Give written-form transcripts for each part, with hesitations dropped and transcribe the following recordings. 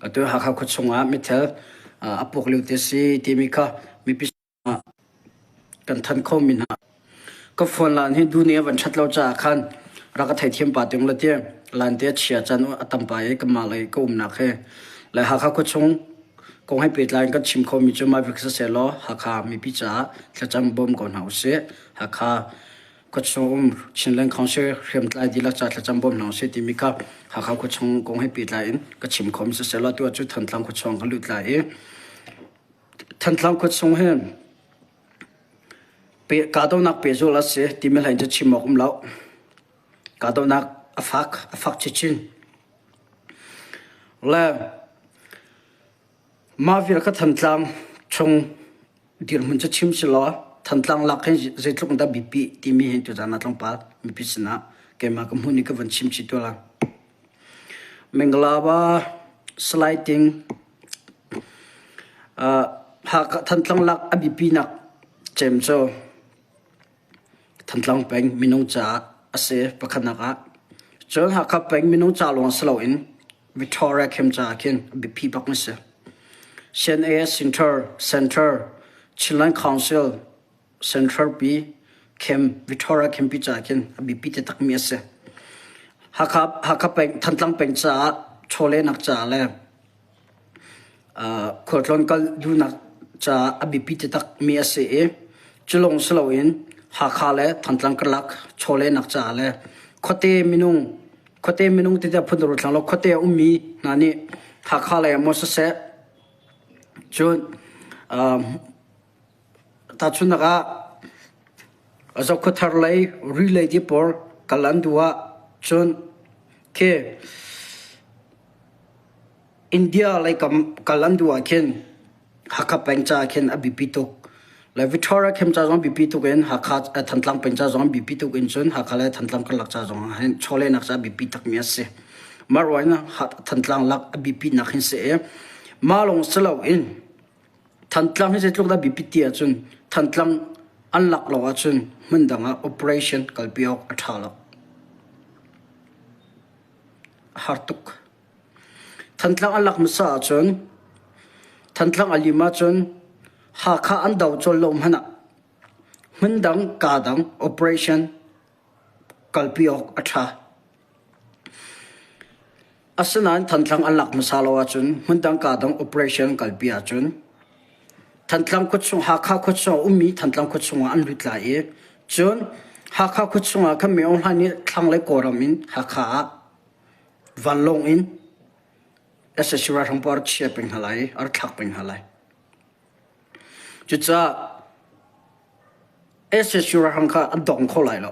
Atu Hakha khuachung ah mithel a puak lio te si timi kha mipi kan thanh kho mi hna. Ka phone lan hi duni a van ṭhat lo caah khan rak ka theithiam pa tung la ti lan te a chia can a tam pa i kanmah lei ka umnak hi le Hakha khuachung kong he pehtlai in kan chim kho mi cu mah vek siseh law Hakha mipi caah thlacam bawm ko hna usih. Hakha khuachung um Chinland Council hriamtlai dihlak ca thlacam bawm hna usih timi kha Hakha khuachung kong he pehtlai in ka chim kho mi siseh law tu ah cu Thantlang khuachung kan lut lai i Thantlang khuachung hi kahdohnak pehzulh a si timi hlei cu chim awk um lo. Kahdohnak a fak, a fak chinchin. Le mah vial kha Thantlang chung dirhmun cu chim si law Thantlang lak hin zeitluk dah biapi timi hi tuzaan ah tlawmpal mipi sinah keimah ka hmun i ka van chim chih tuah lai. Mingalaba Salai Ting Thantlang lak a biapinak cem cu Thantlang peng minung caah a si pakhatnak ah. Cun Hakha peng minung ca lawng si loin Victoria Camp caah khin a biapi bak a si. CNA Center, Center, Chinland Council, Central pi Camp, Victoria Camp pi caah khin a biapi taktakmi a si. Hakha, Hakha peng, Thantlang peng caah chawlehnak caah le Khualtlawn kal duhnak caah a biapi taktakmi a si i cu lawng si loin Hakha le Thantlang karlak chawlehnak caah le khuate minung khuate minung ti tiah phun ru thlang lo khuate a ummi hna nih Hakha lei ah maw siseh cun tahchunhnak ah Zokhawthar lei Ri lei ti pawl kal an duh ah cun khi India lei kam kal an duh ah khin Hakha peng ca khin a biapi tuk. Le Victoria Camp ca zong biapi tuk in Hakha Thantlang peng ca zong biapi tuk in cun Hakha le Thantlang karlak ca zong ah hin chawlehnak ca biapi takmi a si. Mah ruang in Thantlang lak a biapi nak hin si i mah lawng si lo in Thantlang hi zeitluk dah biapi ti ahcun Thantlang an lak lo ahcun hmundang ah operation kalpi awk a ṭha lo. A har tuk. Thantlang an lak hmasa ahcun Thantlang a lim ahcun Hakha an do colh lo hmanh ah hmundang kaa dang operation kalpi awk a ṭha. Asinain Thantlang an lak hmasa lo ahcun hmundang kaa dang operation kalpi ahcun Thantlang khuachung Hakha khuachung a ummi Thantlang khuachung ah an lut lai i cun Hakha khuachung ah khan Min Aung Hlaing nih thlanglei Kawlram in Hakha ah Vanlawng in sac ralhrang pawl a rak chia peng hna lai i a rak thlak peng hna lai. Cucaah sac ralhrang kha an dong kho lai lo.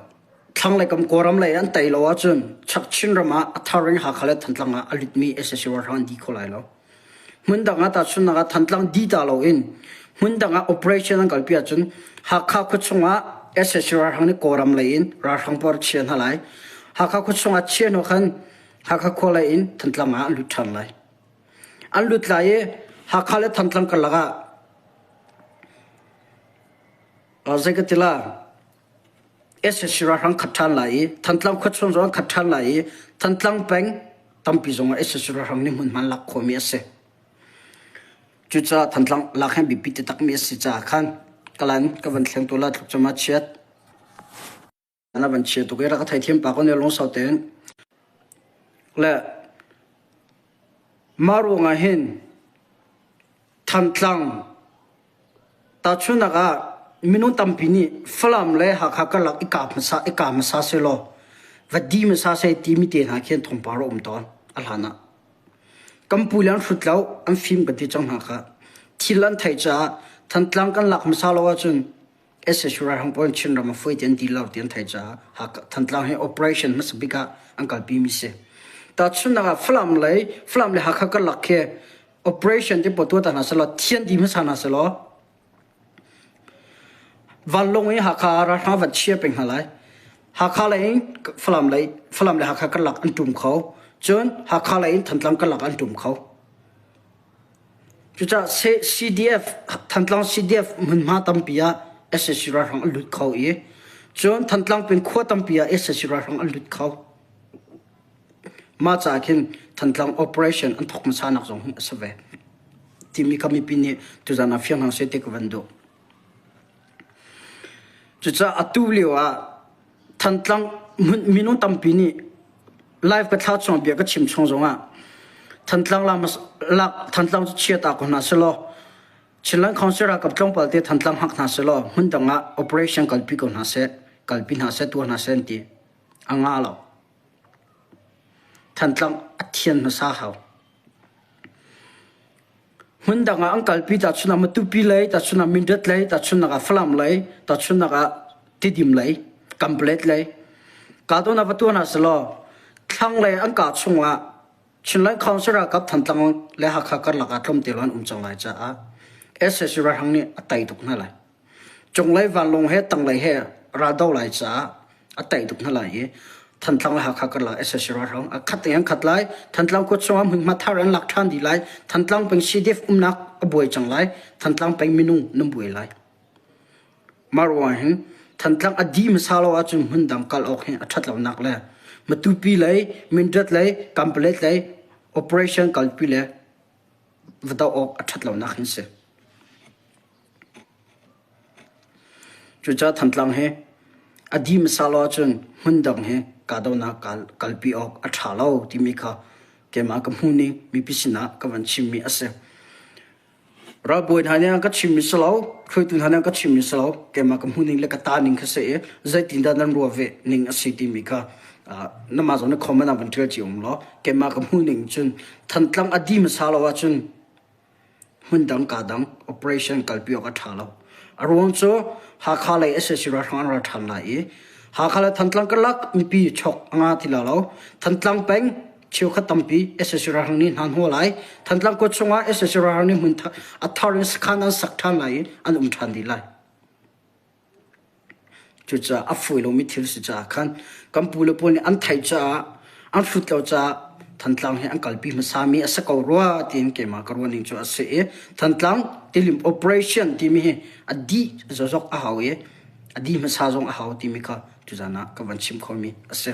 Thlanglei kam Kawlram lei an tei lo ahcun chak Chinram ah a thar in Hakha le Thantlang ah a lutmi sac ralhrang an di kho lai lo. Hmundang ah tahchunhnak ah Thantlang di ta loin hmundang ah operation an kalpi ahcun Hakha khuachung ah sac ralhrang nih Kawlram lei in ralhrang pawl chia hna lai. Hakha khuachung ah chia hnu khan Hakha khua lei in Thantlang ah an lut ṭhan lai. An lut lai i Hakha le Thantlang karlak ah zei ka ti la sac ralhrang khat ṭhan lai i Thantlang khuachung zong an khat ṭhan lai i Thantlang peng tampi zong ah sac ralhrang nih hmunhma lak khawhmi a si. Cucaah Thantlang lak hin biapi taktakmi a si caah khan kalan ka van thleng tu la tluk cuma chiat. Na van chia tuk i rak ka theithiam pa ko ne lungsau tein. Le mah ruangah hin Thantlang tahchunhnak ah minung tampi nih Falam le Hakha karlak i kap hmasa i kah hmasa sehlaw va di hmasa seh timi te hna khi an thawngpang a um tawn a hlan ah. Kan pu le an hrut lo, an fim kan ti cang hna kha. Thil an theih caah Thantlang kan lak hmasa lo ahcun sac ralhrang pawl in Chinram a fawi ti an ti lo ti an theih caah Thantlang hi operation hmasa bik ah an kalpi mi si. Tahchunhnak ah Falam lei Falam le Hakha karlak khi operation ti pawl tuah ta hna selaw thian dih hmasa hna selaw vanlawng i Hakha ralhrang van chia peng hna lai. Hakha lei in Falam lei Falam le Hakha karlak an ṭum kho. Cun Hakha lei in Thantlang karlak an ṭum kho. Cucaah CDF Thantlang CDF hmunhma tampi ah sac ralhrang an lut kho i cun Thantlang peng khua tampi ah sac ralhrang an lut kho. Mah caah khin Thantlang operation an thawk hmasa nak zong hi a si ve. Timi kha mipi nih tuzan ah fiang hna seh ti ka van duh. Cucaah atu lio ah Thantlang minung tampi nih live ka thla chung bia ka chim chung zongah Thantlang lak Thantlang cu chia ta ko hna selaw Chinland Council ralkap tlawmpal te Thantlang hak hna selaw hmun dang ah operation kalpi ko hna seh kalpi hna seh tuah hna seh an ti a nga lo. Thantlang a thian hmasa hau. Hmun dang ah an kalpi tahchun ah Matupi lei, tahchun ah Mindat lei, tahchun ah Falam lei, tahchun ah Tidim lei, Kanpalet lei. Ka tawn ah va tuah hna selaw thlanglei an kah chungah Chinland Council ralkap Thantlang le Hakha karlak ah tlawmte lawng an um cang lai caah sac ralhrang nih a tei tuk hna lai. Cunglei vanlawng he tanglei he raldo lai caah a tei tuk hna lai i Thantlang le Hakha karlak sac ralhrang a khat in an khat lai. Thantlang khua chungah hmunhma thar an lak ṭhan dih lai. Thantlang peng CDF umnak a buai cang lai. Thantlang peng minung nan buai lai. Mah ruangah hin Thantlang a dih hmasa lo ahcun hmundang kal awk hi a ṭhat lonak le Matupi lei, Mindat lei, Kanpalet lei operation kalpi le va doh awk a ṭhat lonak hin si. Cucaah Thantlang hi a dih hmasa lo ahcun hmundang hi kahdohnak kalpi awk a ṭha lo timi kha keimah ka hmuhning mipi sinah ka van chimmi a si. Ralbawi hna nih an ka chimmi si lo, hruaitu hna nih an ka chimmi si lo, keimah ka hmuhning le ka ta ning kha si i zeitindah nan ruah ve ning a si timi kha namah zong nih comment ah van ṭial cio um law keimah ka hmuhning cun Thantlang a di hmasa lo ahcun hmundang kaa dang operation kalpi awk a ṭha lo. A ruang cu Hakha lei sac ralhrang an ra ṭhan lai i Hakha le Thantlang karlak mipi chok a nga ti la lo. Thantlang peng cheukhat tampi sac ralhrang nih hna hnuah lai. Thantlang khua chungah sac ralhrang nih hmun a thar in sakhan an sak ṭhan lai i an um ṭhan dih lai. Cucaah a fawi lomi thil si caah khan kan pu le pawl nih an theih caah an hrut lo caah Thantlang hi an kalpi hmasami a si ko rua tiin keimah ka ruahning cu a si i Thantlang tilim operation timi hi a dih zozok a hau i a dih hmasa zong a hau timi kha tuzan ah ka van chim khomi a si.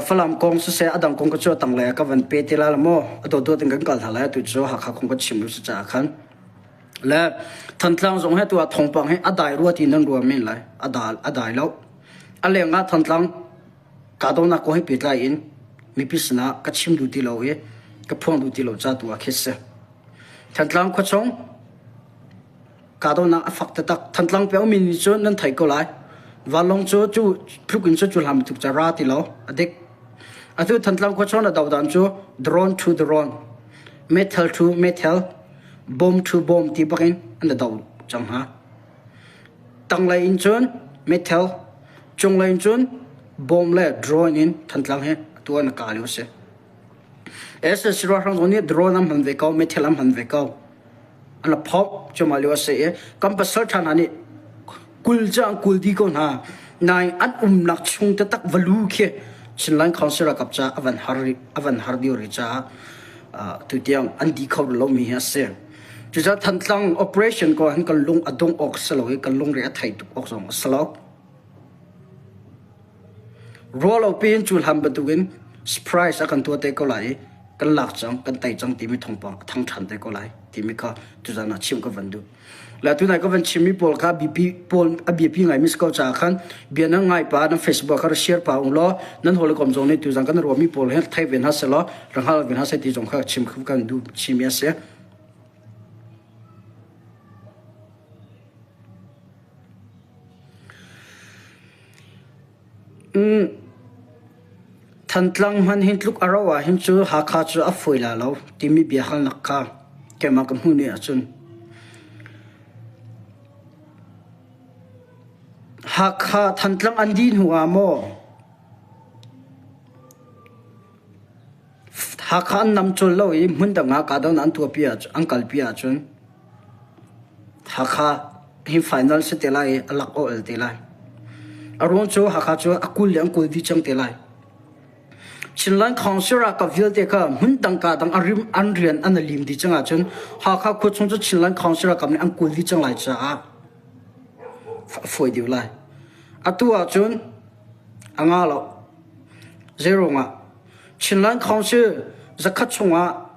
Falam kong siseh a dang kong ka cu a tanglei ah ka van pe ti lai lo maw? A dawtdawt in kan kal hna lai atu cu Hakha kong ka chim lu si caah khan. Le Thantlang zong hi atu ah thawngpang hi a dai rua ti nan rua men lai. A dal a dai lo. A leng ah Thantlang kahdohnak kong he pehtlai in mipi sinah ka chim duh ti lo i ka phuang duh ti lo ca tu ah khi si. Thantlang khuachung Kahdohnak a fak taktak. Thantlang peng ummi nih cun nan theih ko lai. Vanlawng cu cu tluk in cu cu hlam tuk ca ra ti lo. A dik. Atu Thantlang khua chuan a dodan cu drone to drone, metal to metal, bomb to bomb ti bak in an do cang hna. Tanglei in cun metal, cunglei in cun bomb le drone in Thantlang hi atu an ka lio si. SSC ralhrang zong nih drone an hman ve ko, metal an hman ve ko. An phok cuahmah lio a si i kan pasal ṭha hna nih kul cu an kul dih ko hna. Nain an umnak chung taktak valu khi Chinland Council ralkap caah a van har a van har dih rih caah tutiang an dih kho lomi hi a si. Cucaah Thantlang operation ko hin kan lung a dong awk si lo i kan lungre a thei tuk awk zong a si lo. Ruahlopi in cu hlan bantukin surprise a kan tuah te ko lai i kan lak cang, kan tei cang timi thawngpang a thang ṭhan te ko lai timi kha tuzan ah chim ka van duh. Le tunai ka van chimmi pawl kha biapi pawl a biapi ngaimi si ko caah khan bia nan ngai pa nan Facebook kha ra share pa ung law nan hawikom zong nih tuzan kan ruahmi pawl hi thei ve hna seh law ra hngal ve hna seh ti zong kha chim kan duh chimi a si. Thantlang hmanh hin tluk a rauh ahhin cu Hakha cu a fawi la lo timi biahalnak kha keimah ka hmuh ni ahcun Hakha Thantlang an dih hnu ah maw Hakha an nam cul lo i hmundang ah kahdohnak an tuahpi ahcun an kalpi ahcun Hakha hi final si te lai i a lak awh el te lai. A ruang cu Hakha cu a kul le an kul dih cang te lai. Chinland Council ralkap vialte kha hmun dang ka dang a rim an rian an lim dih cang ahcun Hakha khua chung cu Chinland Council ralkap nih an kul dih cang lai caah a fawi deuh lai. Atu ahcun a nga lo. Zeiruangah? Chinland Council zakhat chungah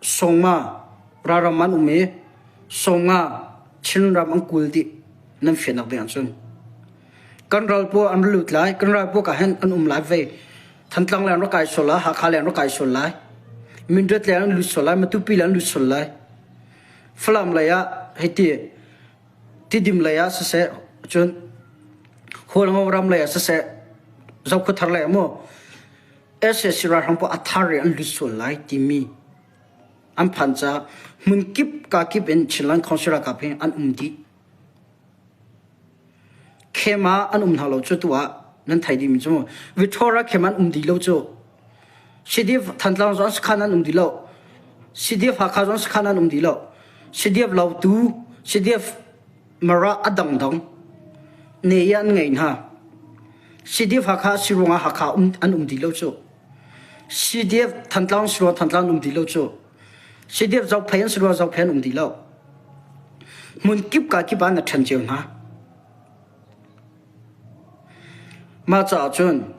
sawmnga ralram an um i sawmnga Chinram an kul dih nan fiannak ding ahcun. Kan ral pawl an lut lai, kan ral pawl ka hen an um lai ve. Thantlang le an rak kai sual lai, Hakha le an rak kai sual lai. Mindat le an lut sual lai, Matupi le an lut sual lai. Falam lei ah hei ti Tidim lei ah siseh, cun Hualngo ram lei ah siseh, Zokhua lei ah maw sac ralhrang pawl a thar i an lut sual lai timi an phan caah hmun kip ka kip in Chinland Council ralkap hi an um dih. Khem ah an um hna lo cu tu ah nan thei dihmi cu Victoria khem an um dih lo cu. CDF Thantlang zong sakhan an um dih lo. CDF Hakha zong sakhan an um dih lo. CDF Lautu, CDF Mara a dangdang ne i an ngei hna. CDF Hakha si ruangah Hakha um, an um dih lo cu. CDF Thantlang si ruangah Thantlang an um dih lo cu. CDF Zophei an si ruangah Zophei an um dih lo. Hmun kip ka kip ah na ṭhen cio hna. Mah caah cun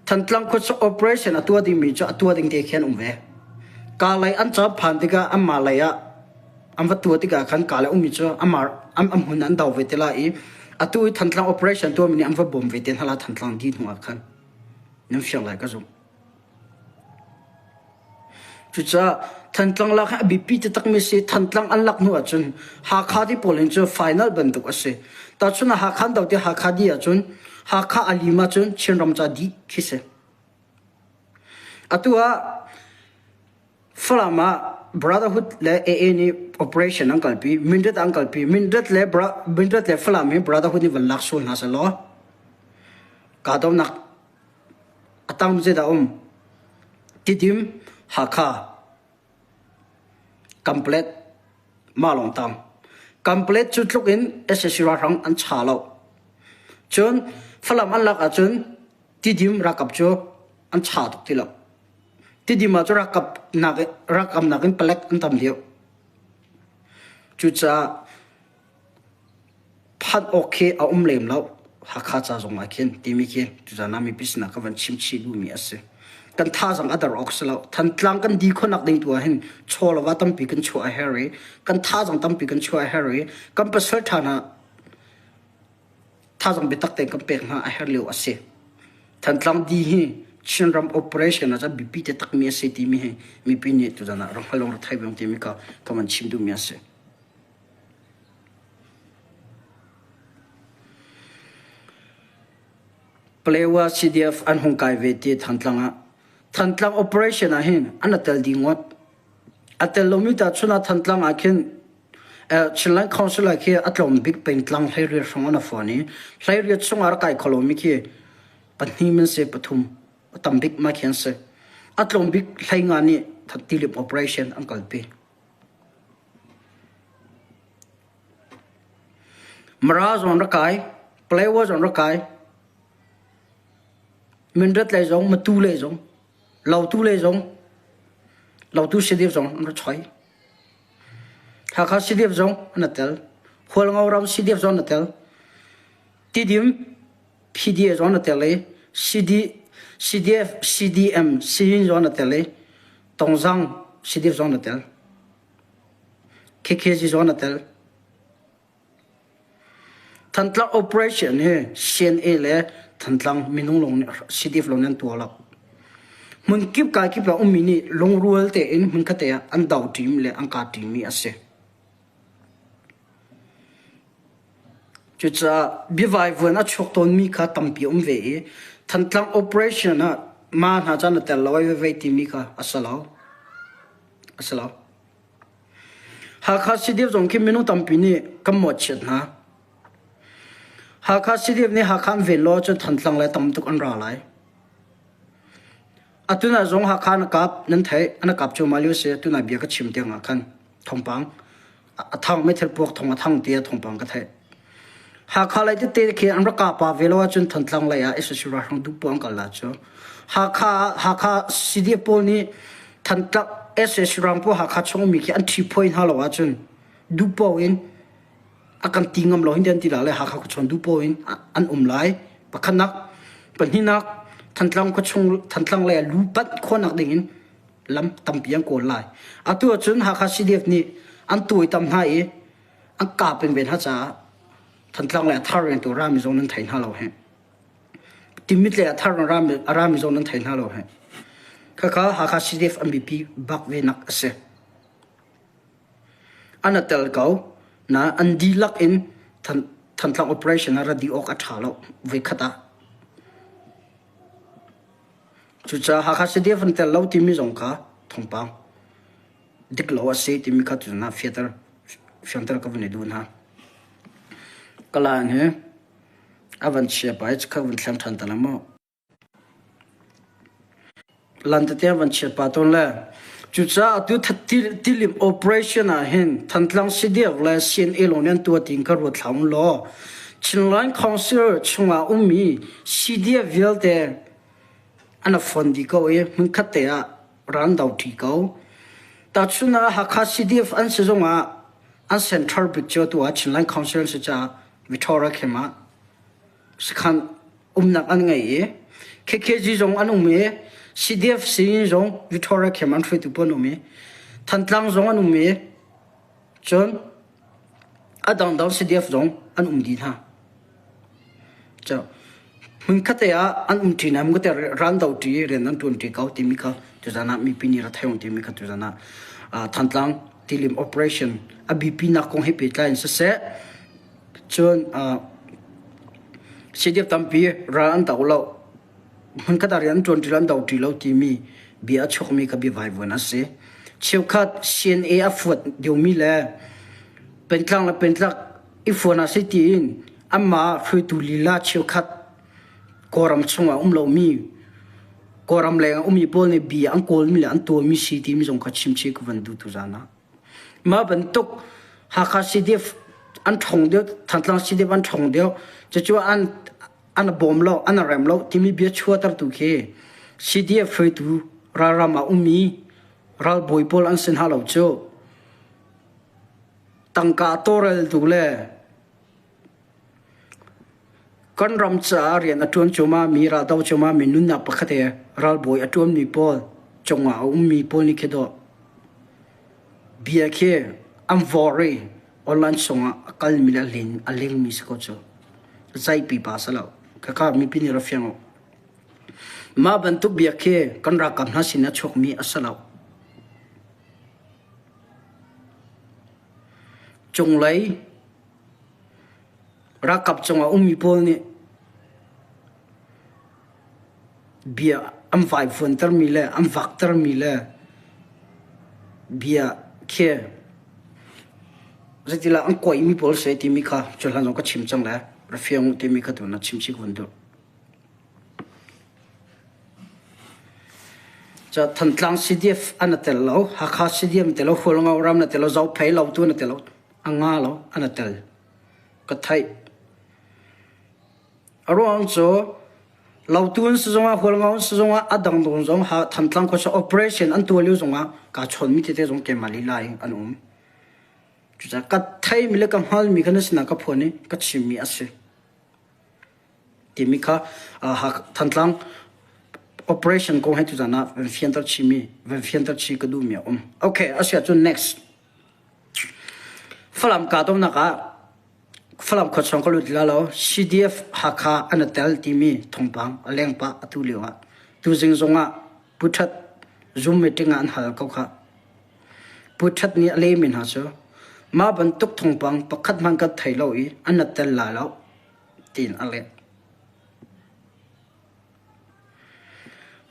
Thantlang khuachung operation a tuah dingmi cu a tuah ding te khi an um ve. Kaa lei an ca phan tikah anmah lei ah an va tuah tikah khan kaa lei ummi cu amah an hmun an do ve te lai i atu i Thantlang operation tuahmi nih an va bawm ve te hna lai Thantlang dih hnu ah khan nan fiang lai ka zumh. Cucaah Thantlang lak hi a biapi taktakmi si. Thantlang an lak hnu ahcun Hakha ti pawl hin cu final bantuk a si. Tahchun ah Hakha an do ti Hakha dih ahcun Hakha a lim ahcun Chinram ca dih khi si. Atu ah Falam ah Brotherhood le AA nih operation an kalpi, Mindat an kalpi. Mindat le Mindat le Falam hi Brotherhood nih van lak sual hna sehlaw kahdohnak A tang zeidah a um? Tidim, Hakha, Kamplet, mah lawng tang. Kamplet cu tluk in sac ralhrang an cha lo. Cun Falam an lak ahcun Tidim ralkap cu an cha tuk ti lo. Tidim ah cu ralkap nak ralkap nakin palek an tam deuh. Cucaah Phanh awk khi a um lem lo. Hakha ca zong ah khin timi khi tuzan ah mipi sinah ka van chim chih duhmi a si. Kan thazaang a dar awk si lo. Thantlang kan di khawhnak ding tu ah hin chaw le va tampi kan chuah a herh i kan thazaang tampi kan chuah a herh i kan pasal ṭha hna thazaang biatak tein kan pek hna a herh lio a si. Thantlang di hi Chinram operation ah cun biapi taktakmi a si timi hi mipi nih tuzan ah rak hngal rak thei ve timi kha ka van chim duhmi a si. Palewa CDF an hung kai ve ti Thantlang ah. Thantlang operation ah hin an a tel dih ngawt. A tel lomi ta chun ah Thantlang ah khin Chinland Council ah khi a tlawm bik pengtlang hleiriat hrawng an a fawn i hleiriat chung ah rak kai kho lomi khi pahnih man se pathum a tam bik ma khi an si. A tlawm bik hleinga nih Tilip operation an kalpi. Mara zong rak kai, Palewa zong rak kai, Mindat lei zong, Matu lei zong, Lautu lei zong, Lautu CDF zong an ra choi. Hakha CDF zong an tel. Hualngo ram CDF zong an tel. Tidim PDA zong an tel i CD, CDF, CDM, Siyin zong an tel i Tongzang CDF zong an tel. KKG zong a tel. Thantlang operation hi CNA le Thantlang minung lawng nih CDF lawng nih an tuah lo. Hmun kip kai kip ah ummi nih lungrual tein hmunkhat te ah an do ṭim le an ka ṭimi a si. Cucaah biavaivuan a chuak tawnmi kha tampi a um ve i Thantlang operation ah ma hna caan a tel lo ai vei timi kha a si lo. A si lo. Hakha CDF zong khi minung tampi nih kan mawhchiat hna. Hakha CDF nih Hakha an ven lo ahcun Thantlang le tam tuk an ra lai. Atuna zong Hakha na kap nan theih an kap cuahmah lio si tuna bia ka chim tiang ah khan thawngpang a thang meithal puak thong a thang tiah thawngpang ka theih. Hakha lei tete khi an rak kapa ve lo ahcun Thantlang lei ah sac ralhrang duh poah an kal la cu. Hakha Hakha CDF pawl nih Thantlang sac rang pawl Hakha chung ummi khi an ṭhi phuai hna lo ahcun duh poah in. A kan ti ngam lo hin an ti la le Hakha khuachung duh paoh in an um lai. Pakhatnak, pahnihnak, Thantlang khuachung Thantlang lei ah lu panh khawhnak ding in lam tampi an kawl lai. Atu ahcun Hakha CDF nih an tuaitam hna i an kap peng ve hna caah Thantlang lei a thar rian tu rami zong nan thei hna lo heh. Timit lei a thar a rami zong nan thei hna lo heh. Khakha Hakha CDF an biapi bak ve nak a si. An a tel ko na an dihlak in Thantlang operation ah ra dih awk a ṭha lo voikhat ah. Cucaah Hakha CDF an tel lo timi zong kha thawngpang dik lo a si timi kha tuzan ah fianter fianter ka vun i duh hna. Kalaan hi a van chia pa i kha van thleng ṭhan ta la maw? Lan tete a van chiat pah tawn le cucaah atu tilim operation ah hin Thantlang CDF le CNA lawng nih an tuah tiin ka ruat hlah law Chinland Council chungah ummi CDF vialte an a fon dih ko i hmunkhat te ah ral an do ṭi ko. Tahchun ah Hakha CDF an si zongah an center bik cu atu ah Chinland Council an si caah Victoria Camp ah sakhan umnak an ngei i KKG zong an um i CDF sinin zong Victoria Camp an hruaitu pawl an um i Thantlang zong an um i cun a dangdang CDF zong an um dih hna. Cu hmunkhat te ah an um ṭi hna hmunkhat te ral do ṭi rian an ṭuan ṭi ko timi kha tuzan ah mipi nih ra thei timi kha tuzan ah Thantlang tilim operation a biapinak kong he pehtlai in siseh Cun CDF tampi ral an do lo. Hmunkhat ah rian an ṭuan ṭi lo, an do ṭi lo timi bia a chuakmi kha biavaivuan a si. Cheukhat CNA a fuat deuhmi le pentlang le pentlak i fuan ah si tiin anmah hruaitu lila cheukhat Kawlram chungah um lomi Kawlram leng ah ummi pawl nih bia an kawlmi le an tuahmi si timi zong kha chimchih ka van duh tuzaan ah. Mah bantuk Hakha CDF an ṭhawng deuh, Thantlang CDF an ṭhawng deuh, cucu an an bawm lo, an rem lo timi bia chuahtertu khi CDF hruaitu ralram ah ummi ralbawi pawl an si hna lo cu. Tangka tawlreltu le Kan ram caah rian a ṭuan cuahmahmi, raldo cuahmahmi nunnak pakhat he ralbawi a ṭuanmi pawl cungah a ummi pawl nih khi dawh bia khi an vawr i online chungah a kalmi le a len a lengmi si ko cu. Zei pipa si lo. Khakha mipi nih ra fiang u. Mah bantuk bia khi kan ralkap hna sin a chuakmi a si lo. Cunglei Ralkap cungah ummi pawl nih bia an vaivuantermi le an vaktermi le bia khi zeitilah an kuaimi pawl si timi kha cuhlan zong ka chim cang le ra fiang u timi kha tu na chim chih kun duh. Ca Thantlang CDF an a tel lo, Hakha CDF an tel lo, Hualngo ram na tel lo, Zophei Lautu na tel lo, a nga lo an a tel. Ka theih. A ruang cu Lautu an si zongah Hualngo an si zongah a dangdang zong Thantlang khuasa operation an tuah lio zongah kaa chawnmi tete zong keimah lila in an um. Cucaah ka theimi le ka hngalmi kha na sinah ka phuan i ka chimmi a si. Timi kha Thantlang operation kong he tuzan ah van fianter chimi van fianter chi ka duhmi a um. Okay, asiahcun next. Falam kahdohnak ah Falam khuachung ka lut la lo CDF Hakha an i tel timi thawngpang a leng pah atu lio ah. Tuzing zong ah Pu That Zoom meeting ah an hal ko khah. Pu That nih a lehmi hna cu mah bantuk thawngpang pakhat hmanh kan thei lo i an i tel lai lo tiin a leh.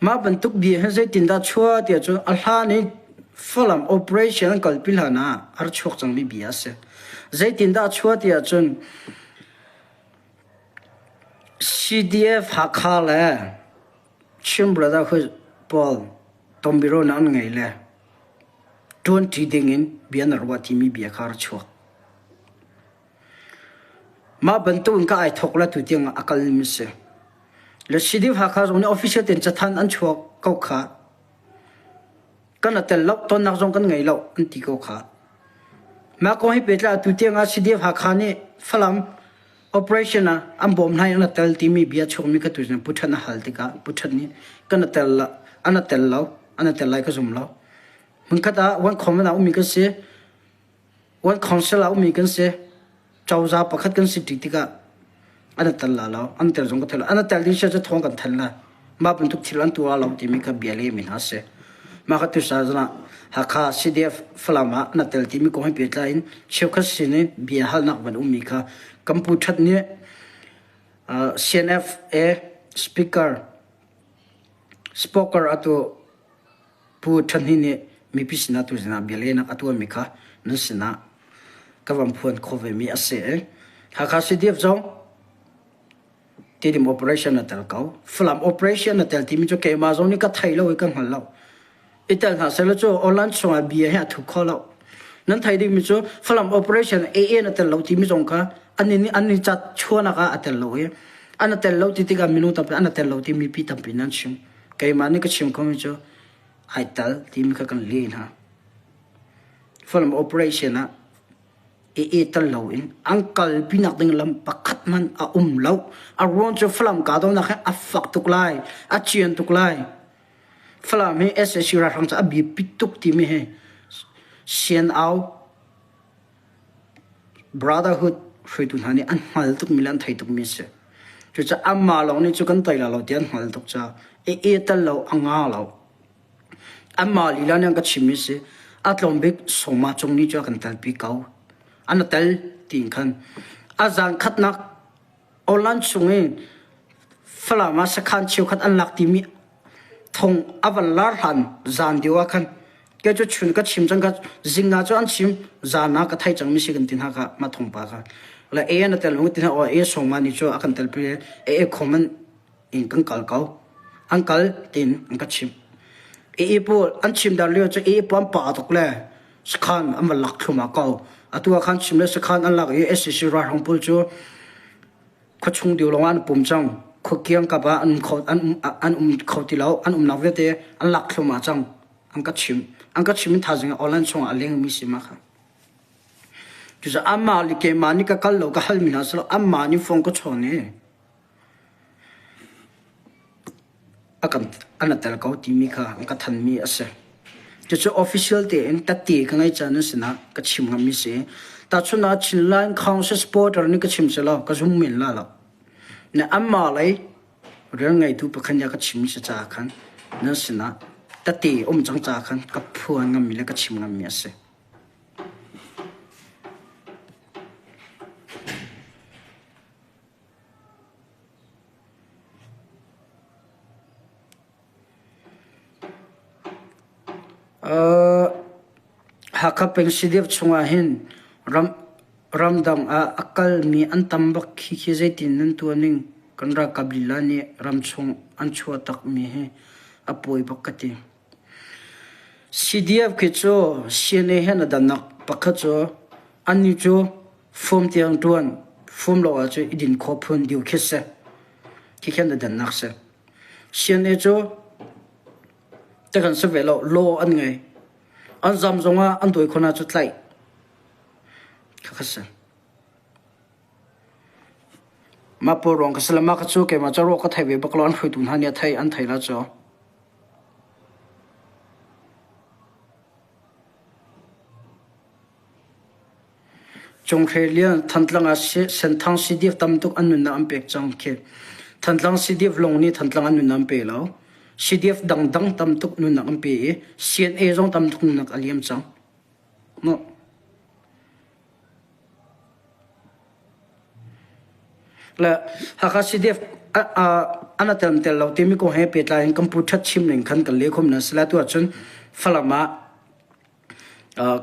Mah bantuk bia hi zeitindah chuah tiah cun a hlan i Falam operation an kalpi hlan ah a ra chuak cangmi bia a si. Zeitindah a chuah tiah cun CDF Hakha le Chin Brotherhood pawl tonbiaruahnak an ngei le ṭuanṭi dingin bia an ruah timi bia kha a ra chuak. Mah bantuk in ka ai thawk la tu tiang a kalmi si. Le CDF Hakha zong nih official tein cathanh an chuak ko kha. Kan a tel lo, tonnak zong kan ngei lo an ti ko kha. Mah kong hi pehtlai atu tiang ah CDF Hakha nih Falam operation ah an bawm hna i an tel timi bia chuakmi kha tu Pu Than a hal tikah Pu Than nih kan tel la an tel lo an tel lai ka zum lo. Hmunkhat ah one common ah ummi kan si. One council ah ummi kan si. Cozah pakhat kan si ṭi tikah an i tel la lo. An tel zong ka thei lo. An i tel ding sia cu thawng kan thanh lai. Mah bantuk thil an tuah lo timi kha bia lehmi hna a si. Mah kha tusa zan ah Hakha CDF Falam ah na tel timi kong he pehtlai in cheukhat sin in bia halnak van ummi kha kan pu ṭhat nih CNFA speaker spoker atu Pu Than Hnin nih mipi sinah tuzan ah bialehnak a tuahmi kha nan sinah ka van phuan khawh vemi a si. Hakha CDF zong Tidim operation a tel ko. Falam operation a tel timi cu keimah zong nih ka thei lo i ka hngal lo. I tel hna sehlaw cu online chungah bia hi a thu kho lo. Nan thei dingmi cu Falam operation AA na tel lo timi zong kha an nih an nih cat chuanak ah a tel lo i an a tel lo ti tikah minung tampi an a tel lo ti mipi tampi nan chim. Keimah nih ka chim khomi cu ai tal timi kha kan leh hna. Falam operation ah i tel loin an kalpi nak ding lam pakhat hmanh a um lo. A ruang cu Falam kahdohnak hi a fak tuk lai, a cian tuk lai. Falam hi sac ralhrang cu a biapi tuk timi hi CNO Brotherhood hruaitu hna nih an hngal tukmi le an thei tukmi a si. Cucaah anmah lawng nih cu kan tei lai lo ti an hngal tuk caah i e tel lo a nga lo. Anmah lila nih an ka chimmi si a tlawm bik sawma cung ni cu a kan telpi ko. An a tel tiin khan a zan khatnak Online chung i Falam ah sakhan cheukhat an lak timi thong a van lar hlan zan deuh ah khan kei cu chun ka chim cang ka zing ah cu an chim zan ah ka thei cangmi si kan ti hna kha mah thongpa kha le e na tel ti hna o e song ma ni cu a kan tel pi e e khoman in kan kal ko an kal tin an ka chim e e pawl an chim dar lio cu e e pam pa tuk le sakhan an va lak thlum ah ko atu ah khan chim le sakhan an lak i SCC ralhrang pawl cu khuachung deu lawng ah an pum cang khuakiang kap ah an kho an an um kho ti lo an umnak vialte an lak thlum ah cang an ka chim an ka chim in thazing ah online chungah a leng mi si ma kha cucaah amah le keimah nih ka kal lo ka hal mi hna silo amah nih phone ka chawn i A kan an a tel ko timi kha an ka thanmi a si. Cucu official tein tatti ka ngei caan an sinah ka chim ngammi si. Tahchun ah Chinland Council supporter nih ka chim selaw ka zum men la lo. Ne anmah lei rian ngeitu pakhat nih a ka chimmi si caah khan nan sinah tatti um cang caah khan ka phuan ngammi le ka chim ngammi a si. Hakha peng CDF chungah hin ramdang ah a kalmi an tam bak khi khi zeitin nan tuah ning kan ralkap lila nih ramchung an chuah takmi hi a pawi bak ka ti. CDF khi cu CNA he a dannak pakhat cu annih cu Fum tiang ṭuan, fum lo ahcun i din khawh phun diu khi si. Khi khan a dannak si. CNA cu te kan si ve lo, law an ngei. An zam zongah an dawi khona cu tlaih. Khakha si. Mah pawl ruang ka si le mah ka cu keimah cu ruah ka thei ve bak lo an hruaitu hna nih a thei an thei la cu. Cunghre lian Thantlang ah Senthang CDF tam tuk an nunnak an pek cang khi. Thantlang CDF lawng nih Thantlang an nunnak an pe lo. CDF dangdang tam tuk nunnak an pe i CNA zong tam tuk nunnak a liam cang. Mu. Le Hakha CDF an a tel tel lo timi kong he pehtlai in kan pu ṭhat chim ning khan kan leh khom na sila tu ahcun Falam ah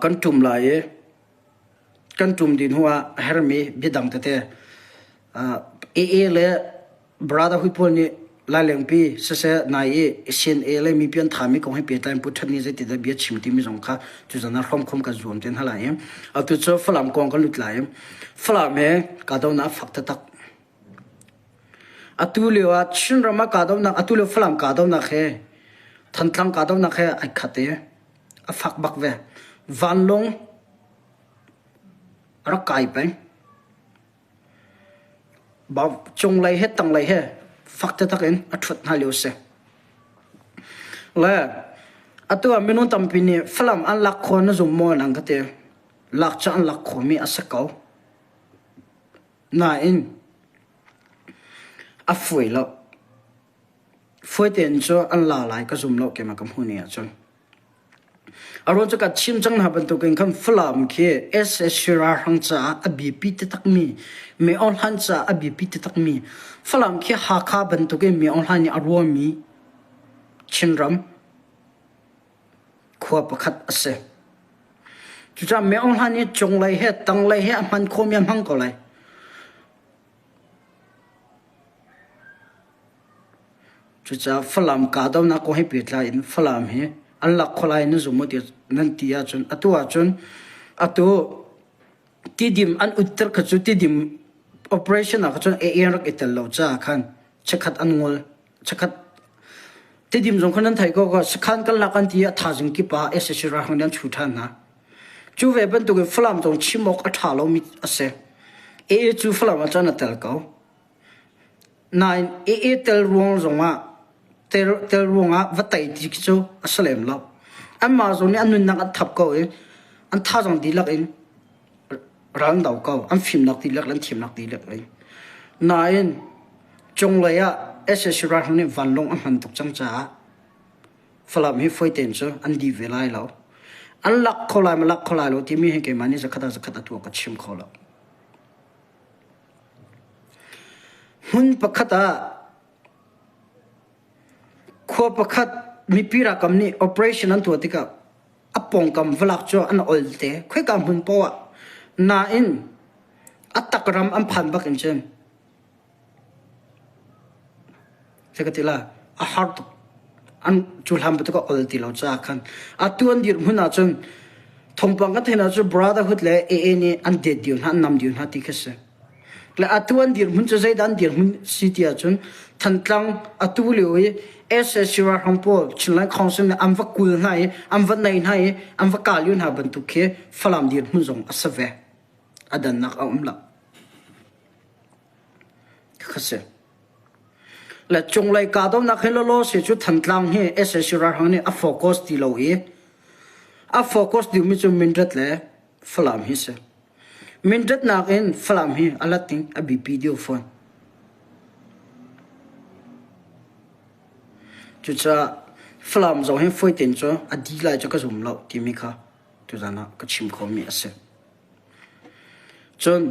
Kan ṭum lai i kan ṭum dih hnuah a hermi biadang tete AA le Brotherhood pawl nih Lailengpi siseh nai i CNA le mipi an thami kong he pehtlai in Pu Ṭhat nih zeitidah bia chim timi zong kha tuzan ah hrawmkhawm kan zuam te hna lai i atu cu Falam kong kan lut lai i Falam he kahdohnak a fak taktak. Atu lio ah Chinram ah kahdohnak atu lio Falam kahdohnak he Thantlang kahdohnak he ai khat i a fak bak ve. Vanlawng. A rak kai peng. Cunglei he tanglei he fak taktak in a ṭhuat hna lio si. Le atu ah minung tampi nih Falam an lak khawh na zum maw nan ka ti. Lak cu an lak khawhmi a si ko. Nain a fawi lo. Fawi tein cu an la lai ka zum lo keimah ka hmuh ni ahcun. A ruang cu ka chim cang hna bantukin khan Falam khi SSC ralhrang caah a biapi taktakmi, Min Aung Hlaing caah a biapi taktakmi, Falam khi Hakha bantukin Min Aung Hlaing nih a ruahmi Chinram khua pakhat a si. Cucaah Min Aung Hlaing nih cunglei he tanglei he a hman khawhmi a hmang ko lai. Cucaah Falam kahdohnak kong he pehtlai in Falam hi an lak kho lai nan zum maw ti nan ti ahcun atu ahcun atu Tidim an utter kha cu Tidim operation ah kha cun AA an rak i tel lo caah khan chikkhat an ngol chikkhat Tidim zong kha nan theih ko ko sakhan kan lak an ti i a thazing kip ah sac ralhrang nih an chu ṭhan hna. Cu ve bantukin Falam zong chim awk a ṭha lomi a si. AA cu Falam ah cun a tel ko. Nain AA tel ruang zongah tel ruangah va tei ti khi cu a si lem lo. Anmah zong nih an nunnak an thap ko i an thazaang dihlak in ral an do ko. An fimnak dihlak le an thiamnak dihlak in. Nain cunglei ah sac ralhrang nih vanlawng a hman tuk cang caah Falam hi fawi tein cu an dih ve lai lo. An lak kho lai ma lak kho lai lo timi hi keimah nih zakhat ah zakhat atu ah ka chim kho lo. Hmun pakhat ah khua pakhat mipi ralkap nih operation an tuah tikah a pawngkam valak cu an ol te. Khoika hmun poah ah. Nain a tak ram an phan bak in cun Zei ka ti la, a har tuk. An cu hlan bantuk a ol ti lo caah khan atu an dirhmun ahcun thawngpang kan theih ahcun Brotherhood le AA nih an det dio hna, an nam dio hna ti khi si. Le atu an dirhmun cu zeidah an dirhmun si ti ahcun Thantlang atu lio i SSC ralhrang pawl Chinland Council nih an va kul hna i an va nei hna i an va kah lio hna bantuk khi Falam dirhmun zong a si ve. A dannak a um lo. Khakha si. Le cunglei kahdohnak hi lawlaw si cu Thantlang hi sac ralhrang nih a focus ti lo i a focus dingmi cu Mindat le Falam hi si. Mindat nakin Falam hi a lat ding a biapi deuh fawn. Cucaah Falam zong hi fawi tein cu a dih lai cu ka zum lo timi kha tuzan ah ka chim khawhmi a si. Cun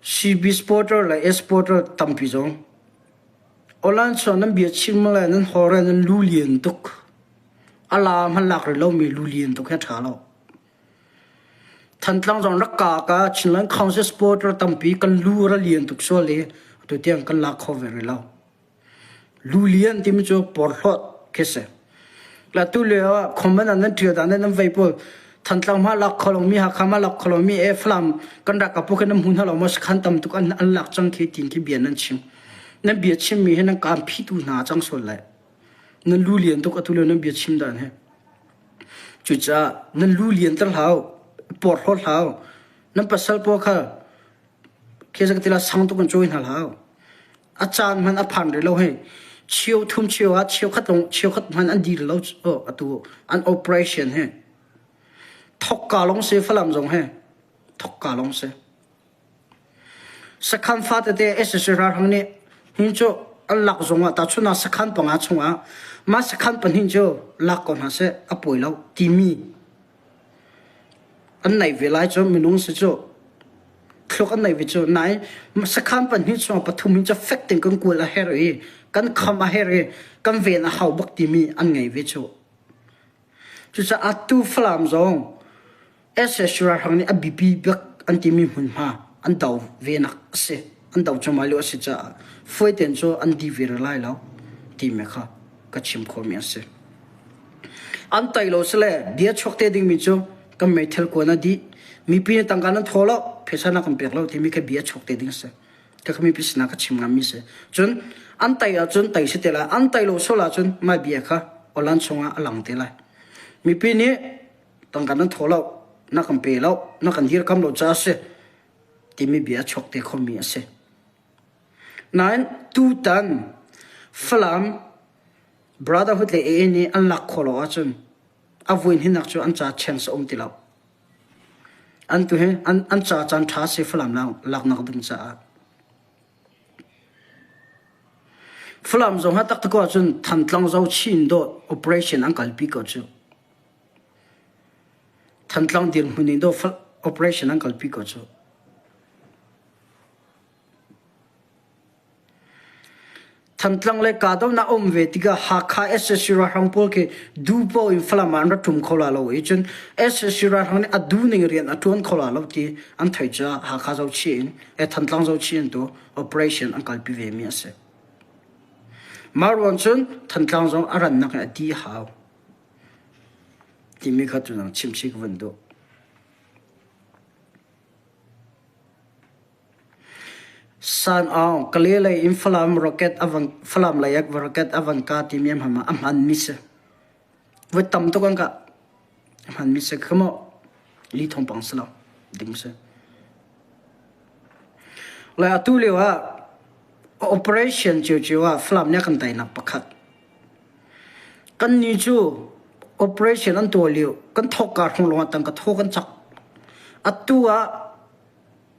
CB supporter le A supporter tampi zong online chuah nan bia chim le nan hawr le nan lu lian tuk. A la hman lak rih lomi lu lian tuk hi a ṭha lo. Thantlang zong rak ka ka Chinland Council supporter tampi kan lu ra lian tuk sual i atu tiang kan lak kho ve rih lo. Lulian timi cu porhlawt khi si. La tu lio ah comment ah nan ṭial dan nan vei pawl Thantlang ma lak kho lomi Hakha ma lak kho lomi e Falam kan rak ka pu khi nan hmu hna lo maw sakhan tam tuk an an lak cang khi tin khi bia nan chim. Nan bia chim mi hi nan kaam phitu hna cang sual lai. Nan lu lian tuk atu lio nan bia chim dan hi. Cucaah nan lu lian ter hlau porhlawt hlau nan pasal pawl kha khi zak tila sang tuk an cawi hna hlau. A caan hmanh a phan rih lo hei. Cheu thum cheu ah cheukhat lawng cheukhat hmanh an dir lo atu an operation he. Thokka lawng si Falam zong he. Thokka lawng si. Sakhan fa tete SSC ralhrang nih hin cu an lak zong ah tahchun ah sakhan panga chungah mah sakhan pahnih cu lak ko hna seh a pawi lo timi An nei ve lai cu minung si cu thluk an nei ve cu nain sakhan pahnih chung pathum hin cu fek tein kan kual a herh i kan kham a herh i kan ven a hau bak timi an ngei ve cu. Cucaah atu Falam zong sac ralhrang nih a biapi bik an timi hmunhma an do venak a si. An do cuahmah lio a si caah fawi tein cu an di ve lai lo timi kha ka chim khawhmi a si. An tai lo sile bia chuak te dingmi cu kan meithal kuan a dih. Mipi nih tangka nan thaw lo, phaisa na kan pek lo timi kha bia chuak te ding a si. Ka mipi sinah ka chim ngammi si. Cun an tai ahcun tai si te lai. An tai lo sual ahcun mah bia kha awlan chungah a lang te lai. Mipi nih tangka nan thaw lo. Na kan pe lo, na kan dirkam lo caah a si timi bia a chuak te khomi a si. Nain tutan Falam Brotherhood le AA nih an lak khawh lo ahcun a vui hninak cu an ca chance a um ti lo. An tu hi an, an ca caan ṭha si Falam laknak ding caah. Falam zong ha taktak ahcun Thantlang zo chin dawh operation an kalpi ko cu. Thantlang dirhmun in dawh operation an kalpi ko cu. Thantlang le kahdohnak a um ve tikah Hakha sac ralhrang pawl khi duhpoh in Falam ah an ra ṭum kho la lo i cun sac ralhrang nih a duhning rian a ṭuan kho la lo ti an theih caah Hakha zohchih in eh Thantlang zohchih in tu operation an kalpi ve mi a si. Mah ruang cun Thantlang zong a rannak in a ti hau timi kha cu chimchih ka vun duh. San Aung, Kale lei in Falam rocket a van Falam lei ah rocket a van ka timi a hman a hmanmi si. Voi tam tuk an kah. A hmanmi si. Kha maw li thawngpang si lo ding si. Le atu lio ah operation ciocio ah Falam nih a kan teinak pakhat. Kan nih cu operation an tuah lio kan thawkka hrawng lawng ah tangka thaw kan cak. Atu ah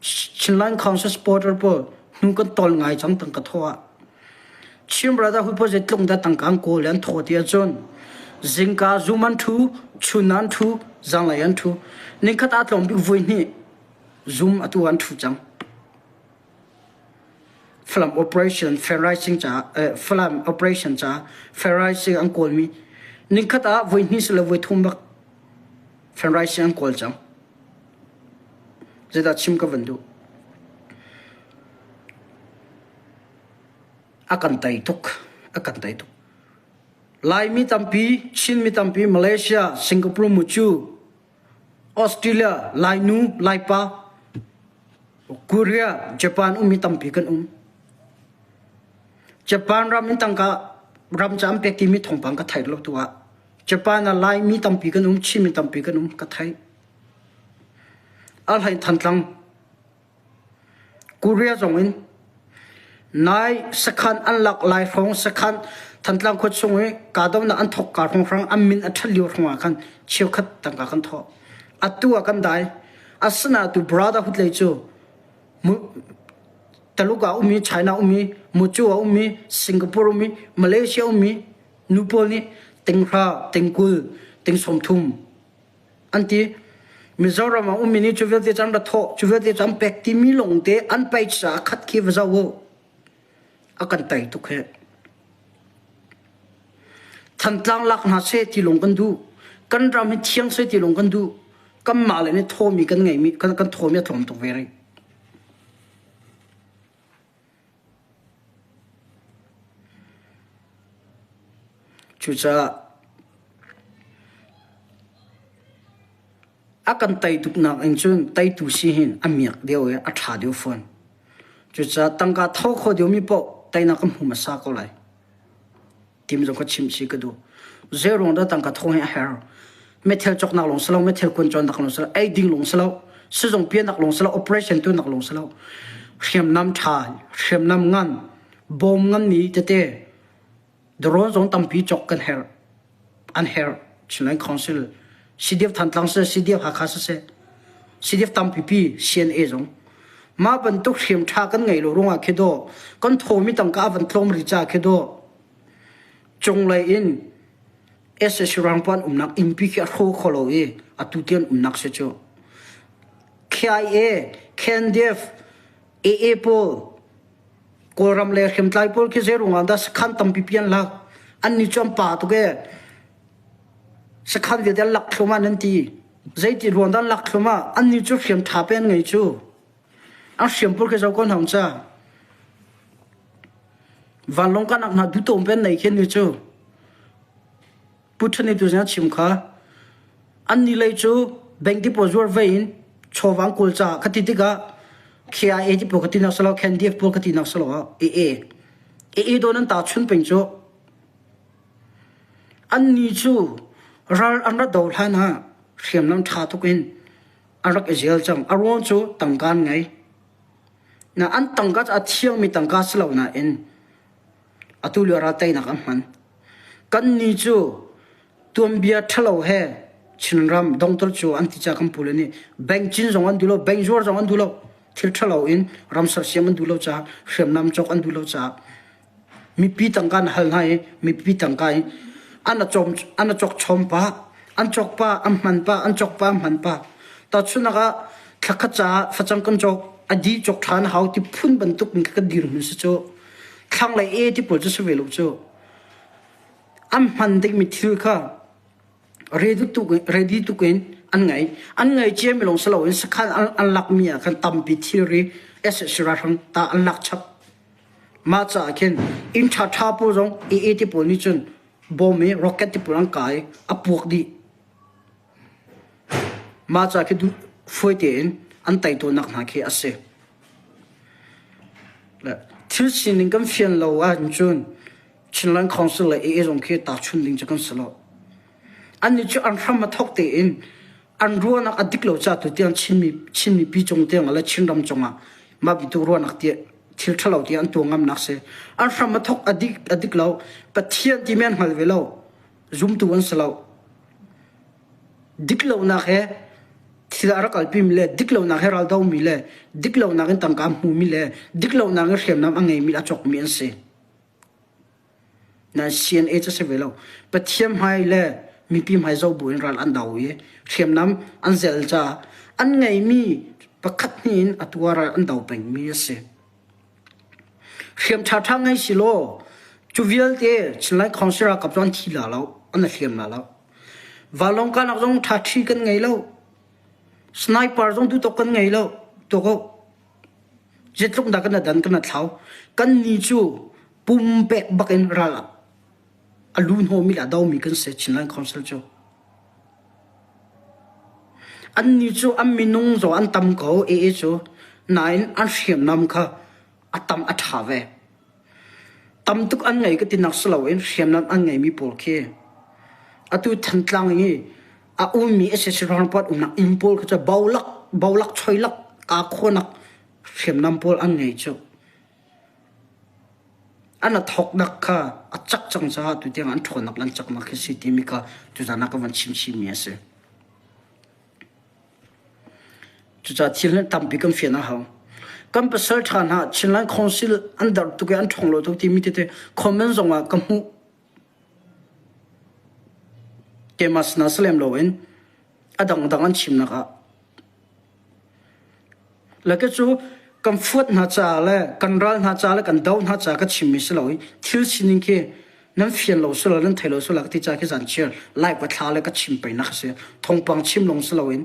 Chinland Council supporter pawl hnu kan tawl ngai cang tangka thaw ah. Chin Brotherhood pawl zeitluk dah tangka an kawl i an thaw ti ahcun zingka zum an ṭhu, chun an ṭhu, zanglei an ṭhu. Nikhat aa tlawm bik voi hnih zum atu an ṭhu cang. Falam operation fundraising caah eh, Falam operation caah fundraising an kawlmi nikhat ah voi hnih silo voi thum bak fundraising an kawl cang. Zeidah chim ka van duh? A kan tei tuk. A kan tei tuk. Laimi tampi, Chinmi tampi, Malaysia, Singapore mucu, Australia, Lainu, Laipa, Korea, Japan ummi tampi kan um. Japan ram in tangka ram ca an pek timi thawngpang ka thei lo tu ah. Japan ah Laimi tampi kan um, Chinmi tampi kan um ka thei. A hlei Thantlang Korea zong in nai sakhan an lak lai hrawng sakhan Thantlang khua chung i kahdohnak an thawk ka hrawnghrang an min a ṭhat lio hrawng ah khan cheukhat tangka kan thawh. Atu ah kan dai. Asinain tu Brotherhood lei cu Taluk ah um i China um i Mucu ah um i Singapore um i Malaysia um i nu pawl nih tinghra, tingkul, ting 30 an ti. Mizoram ah ummi nih cu vialte cu an ra thawh, cu vialte cu an pek timi lawngte an page ah a khat khi va zoh u. A kan tei tuk hih. Thantlang lak hna seh ti lawng kan duh. Kan ram hi thiang seh ti lawng kan duh. Kanmah le nih thawmi kan ngeihmi kan, kan thawmi a tlawm tuk ve rih. Cucaah a kan tei tuknak in cun teitu si hin a miak deuh i a ṭha deuh fawn. Cucaah tangka tho kho deuhmi paoh teinak kan hmu hmasa ko lai. Tim zong ka chimh chih ka duh. Zeiruang dah tangka tho hi a herh? Methel cawknak lawng si lo, methel kuan cawnnak lawng si lo, ei ding lawng si lo, sizung pianak lawng si lo, operation tuahnak lawng si lo. Hriamnam ṭha, hriamnam ngan, bawm nganmi tete, drone zong tampi cawk kan herh. An herh. Chinland Council, CDF Thantlang siseh, CDF Hakha siseh, CDF tampipi CNA zong. Mah bantuk hriam ṭha kan ngeih lo ruangah khi dawh kan thawmi tangka a van tlawm rih caah khi dawh cunglei in sac rangpang umnak innpi khi a hraw kho lo i atu tiang umnak si cu. KIA, KNDF, AA pawl Kawlram le hriamtlai pawl khi zeiruang ah dah sakhan tampi pi an lak? Annih cu an pa tuk ee. Sakhan vialte an lak thluahmah nan ti. Zeiti ruang dah an lak thluahmah? Annih cu hriam ṭha pe an ngei cu. An hriam pawl khi zo ko hna ca. Vanlawng kanak hna duhtawm pe an nei khi annih cu. Pu Ṭhani tu zing a chim kha. Annih lei cu bank ti pawl zuar vei in chawva an kawl caah kha ti tikah KIA ti pawl ka ti nak si lo, KNDF pawl ka ti nak si lo AA. AA dawn an ta chun peng cu. Annih cu ral an ra do hlan ah hriamnam ṭha tuk in. An rak i zel cang. A ruang cu tangka an ngei. Na an tangka cu a thiangmi tangka si lo nain atu lio ral teinak an hman. Kannih cu tuanbia ṭhalo he Chinram dongtor cu an ti ca kan pule nih bank cin zong an duh lo, bank zuar zong an duh lo. Thil ṭhalo in ram sersiam an duh lo caah hriamnam cawk an duh lo caah mipi tangka an hal hna i mipi tangka in an a cawm an a cawk chom pah an cawk pah an hman pah an cawk pah an hman pah tahchunhnak ah thlakhat caah facang kan cawk a di cawk ṭhan hau ti phun bantuk in kan dirhmun si cu thlanglei e ti pawl cu si ve lo cu an hman dingmi thil kha ready tuk ready tuk in an ngei an ngei ciami lawng si loin sakhan an, an lakmi ah khan tampi thilri SSC ralhrang ta an lak chap Mah caah khin inn ṭhaṭha pawl zong AA ti pawl nih cun bom i rocket ti pawl an kai i a puak dih. Mah caah khi duh fawi tein an tei tawnnak hna khi a si. Le thil sining kan fian lo ahcun Chinland Council le AA zong khi tahchun ding cu kan si lo. Annih cu an hram a thawk tein an ruahnak a dik lo caah tutiang Chinmi Chin mipi cung tiang le Chinram cungah mah bantuk ruahnak ti thil ṭhalo ti an tuah ngamnak si. An hram a thawk a dik a dik lo. Pathian timi an hngal ve lo. Zumtu an si lo. Dik lonak he thil a rak kalpimi le dik lonak he raldomi le dik lonak in tangka a hmumi le dik lonak in hriamnam a ngeimi le a cawkmi an si. Nain CNA cu a si ve lo. Pathian hmai le mipi hmai zoh buin ral an do i hriamnam an zel caah an ngeimi pakhat hnih in atu ah ral an do pengmi a si. Hriam ṭhaṭha ngei si law cu vialte Chinlai Council ralkap cu an thi la lo, an i hliam la lo. Vanlawng kahnak zong ṭhaṭhi kan ngei lo. Sniper zong duhtawk kan ngei lo. Tuak u. Zeitluk dah kan dan kan thlau. Kan ni cu pumpek bak in ral a lu hnawmi le a domi kan si Chinland Council cu. Annih cu an minung zaw an tam ko AA cu nain an hriamnam kha a tam a ṭha ve. Tam tuk an ngei ka tinak si loin hriamnam an ngeimi pawl khi atu Thantlang i a ummi SAC ralpat umnak inn pawl kha cu bolak bolak choilak kaa khuanak hriamnam pawl an ngei cu. An a thawknak kha a cak cang caah tutiang an ṭhawnnak le an caknak khi si timi kha tuzan ah ka van chim chihmi a si. Cucaah thil hi tampi kan fian a hau. Kan pasal ṭha hna Chinland Council an dar tuk i an ṭhawng lo tuk timi tete comment zong ah ka hmuh. Keimah sinah si lem loin a dangdang an chimnak ah Le ka cu kan fuat hna caah le kan ral hna caah le kan do hna caah ka chimmi si lo i thil sining khi nan fian lo silo nan thei lo silo ka ti caah khi zan chiar live ka thla le ka chim peinak a si. Thawngpang chim lawng si loin.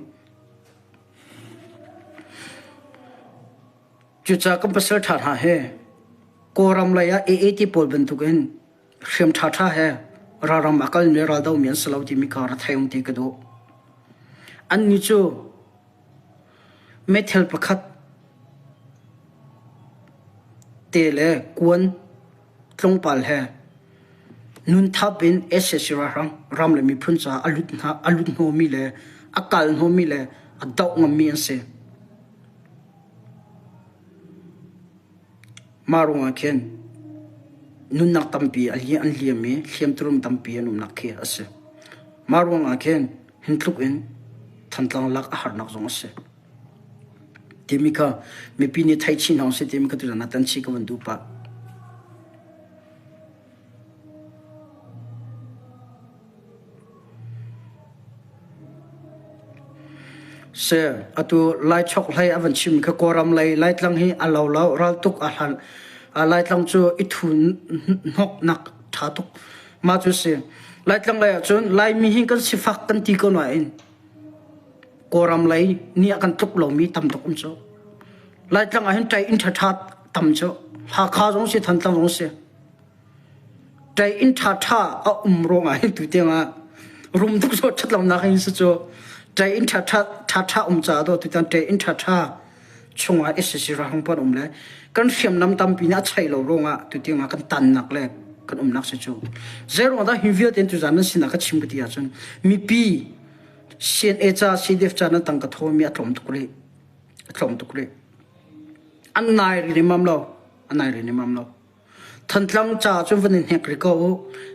Cucaah kan pasal ṭha hna he Kawlram lei ah AAT pawl bantukin hriam ṭhaṭha he ralram a kalmi raldomi an si lo timi kha ra thei um ti ka duh. Annih cu Meithal pakhat te le kuan tlawmpal he nunthap in sac ralhrang ram le miphun caah a lut hna a lut hnawmi le a kal hnawmi le a doh ngammi an si. Mah ruangah khin nunnak tampi an liam i hliamturum tampi an umnak khi a si. Mah ruangah khin hin tluk in Thantlang lak a harnak zong a si. Timi kha mipi nih theih chin hna usih timi kha tuzan ah tan chih ka van duh pah. Si, atu Laichok hlei a van chim kha Kawlram lei Laitlang hi a lo lo raltuk a hlan Laitlang cu i thu hnoknak ṭha tuk. Mah cu si. Laitlang lei ahcun Laimi hi kan sifak kan ti ko nain Kawlram lei nih a kan tluk lomi tam tuk um cu. Laitlang ah hin ṭai inn ṭhaṭha tam cu. Hakha zong si, Thantlang zong si. Ṭai inn ṭhaṭha a um ruangah hin tutiang ah rum tuk zawt ṭhat lonak in si cu ṭai inn ṭhaṭha ṭhaṭha um caah dawh tutan ṭai inn ṭhaṭha chungah SAC ralhrang pawl um le kan hriamnam tampi nih a chaih lo ruangah tutiang ah kan tannak le kan umnak si cu. Zei ruang dah hi vialte tuzan nan sinah ka chim ka ti ahcun mipi CNA ca CDF ca nan tangka thawmi a tlawm tuk rih. A tlawm tuk rih. An nai rih mam lo. An nai rih mam lo. Thantlang ca cun van in hnek rih ko u.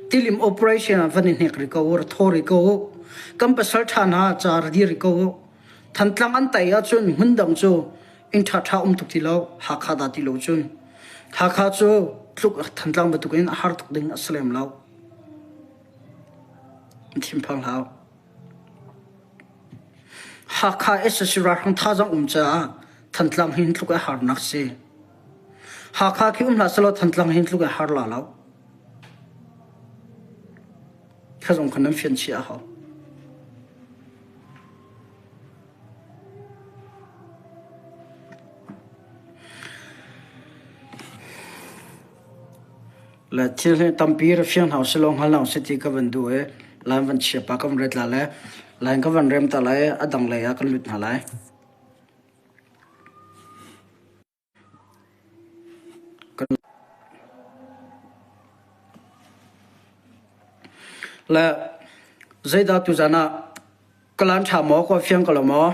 Tilim operation ah van in hnek rih ko u. Ra thaw rih ko u. Kan pasal ṭha hna ca ra dir rih ko u. Thantlang an tai ahcun hmun dang cu inn ṭhaṭha um tuk ti lo. Hakha dah ti lo cun. Hakha cu tluk Thantlang bantukin a har tuk ding a si lem lo. Thinphang hau. Hakha sac ralhrang thazaang um caah Thantlang hi tluk a harnak si. Hakha khi um hlah selaw Thantlang hi tluk a har la lo. Kha zong kha nan fian chih a hau. Le thil hi tampi ra fiang hna usih law hngal hna usih ti ka van duh i line van chia pah ka van ret la le line ka van rem ta lai a dang lei ah kan lut hna lai. Le zeidah tuzan ah ka lan ṭha maw ka fiang ko lo maw?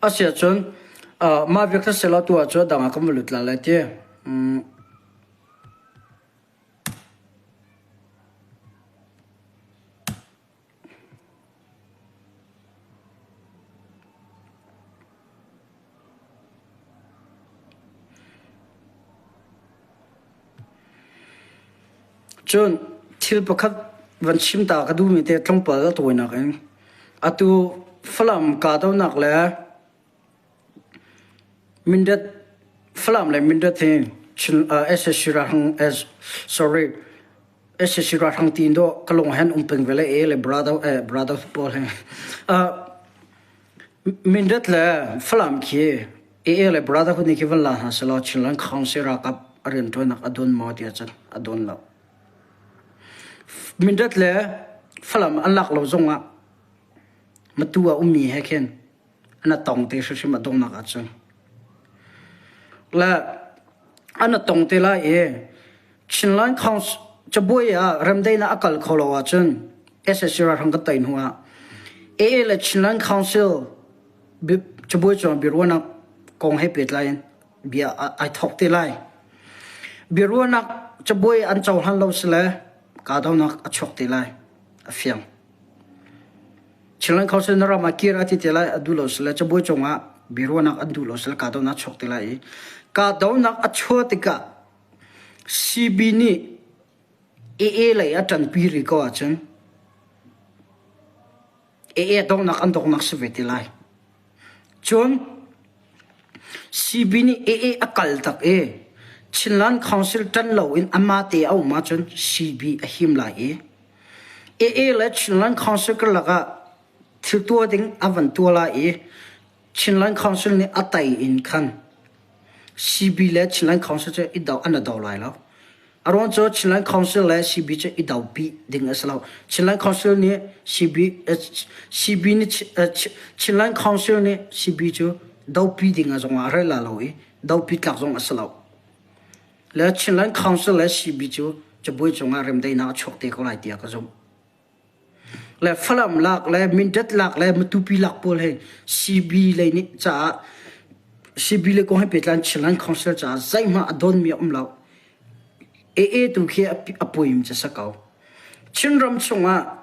Asiahcun mah bia kha selaw tu ahcun a dang ah kan va lut la lai ti. Cun thil pakhat van chim ta ka duhmi te tlawmpal a tawinak in atu Falam kahdohnak le Mindat Falam le Mindat hi Chin sac ralhrang sorry sac ralhrang tiin dawh ka lung hen um peng ve le e le brother eh brother pawl he Mindat le Falam khi AA le Brotherhood nih khi van la hna selaw Chinland Council ralkap a rianṭuannak a don maw ti ahcun a don lo. Mindat le Falam an lak lo zongah Matu ah ummi he khin an a tong te hrimhrim a donghnak ahcun. Le an a tong te lai i Chinland Council cabuai ah remdaihnak a kal kho lo ahcun SSC ralhrang kan tei hnu ah AA le Chinland Council cabuai cung biaruahnak kong he pehtlai in bia ai thawk te lai. Biaruahnak cabuai an cohlan lo sile kahdohnak a chuak te lai. A fiang. Chinland Council na ram ah kir a ti te lai a duh lo sile cabuai cungah biaruahnak an duh lo sile kahdohnak a chuak te lai i kahdohnak a chuah tikah CB nih AA lei a ṭanpi rih ko ahcun AA donghnak an donghnak si ve te lai. Cun CB nih AA a kal tak i Chinland Council ṭan loin amah te a um ahcun CB a him lai i AA le Chinland Council karlak ah thil tuah ding a van tuah lai i Chinland Council nih a tai in khan CB le Chinland Council cu i do an i do lai lo. A ruang cu Chinland Council le CB cu i dopi ding a si lo. Chinland Council nih CB CB nih Chinland Council nih CB cu dopi ding ah zong ah a rel la lo i dopi tlak zong a si lo. Le Chinland Council le CB cu cabuai cungah remdaihnak a chuak te ko lai tiah ka zumh. Le Falam lak le Mindat lak le Matupi lak pawl hi CB lei nih caah CB le kong he pehtlai Chinland Council caah zeihmah a donmi a um lo. AA tu khi a puim cu si ko. Chinram chungah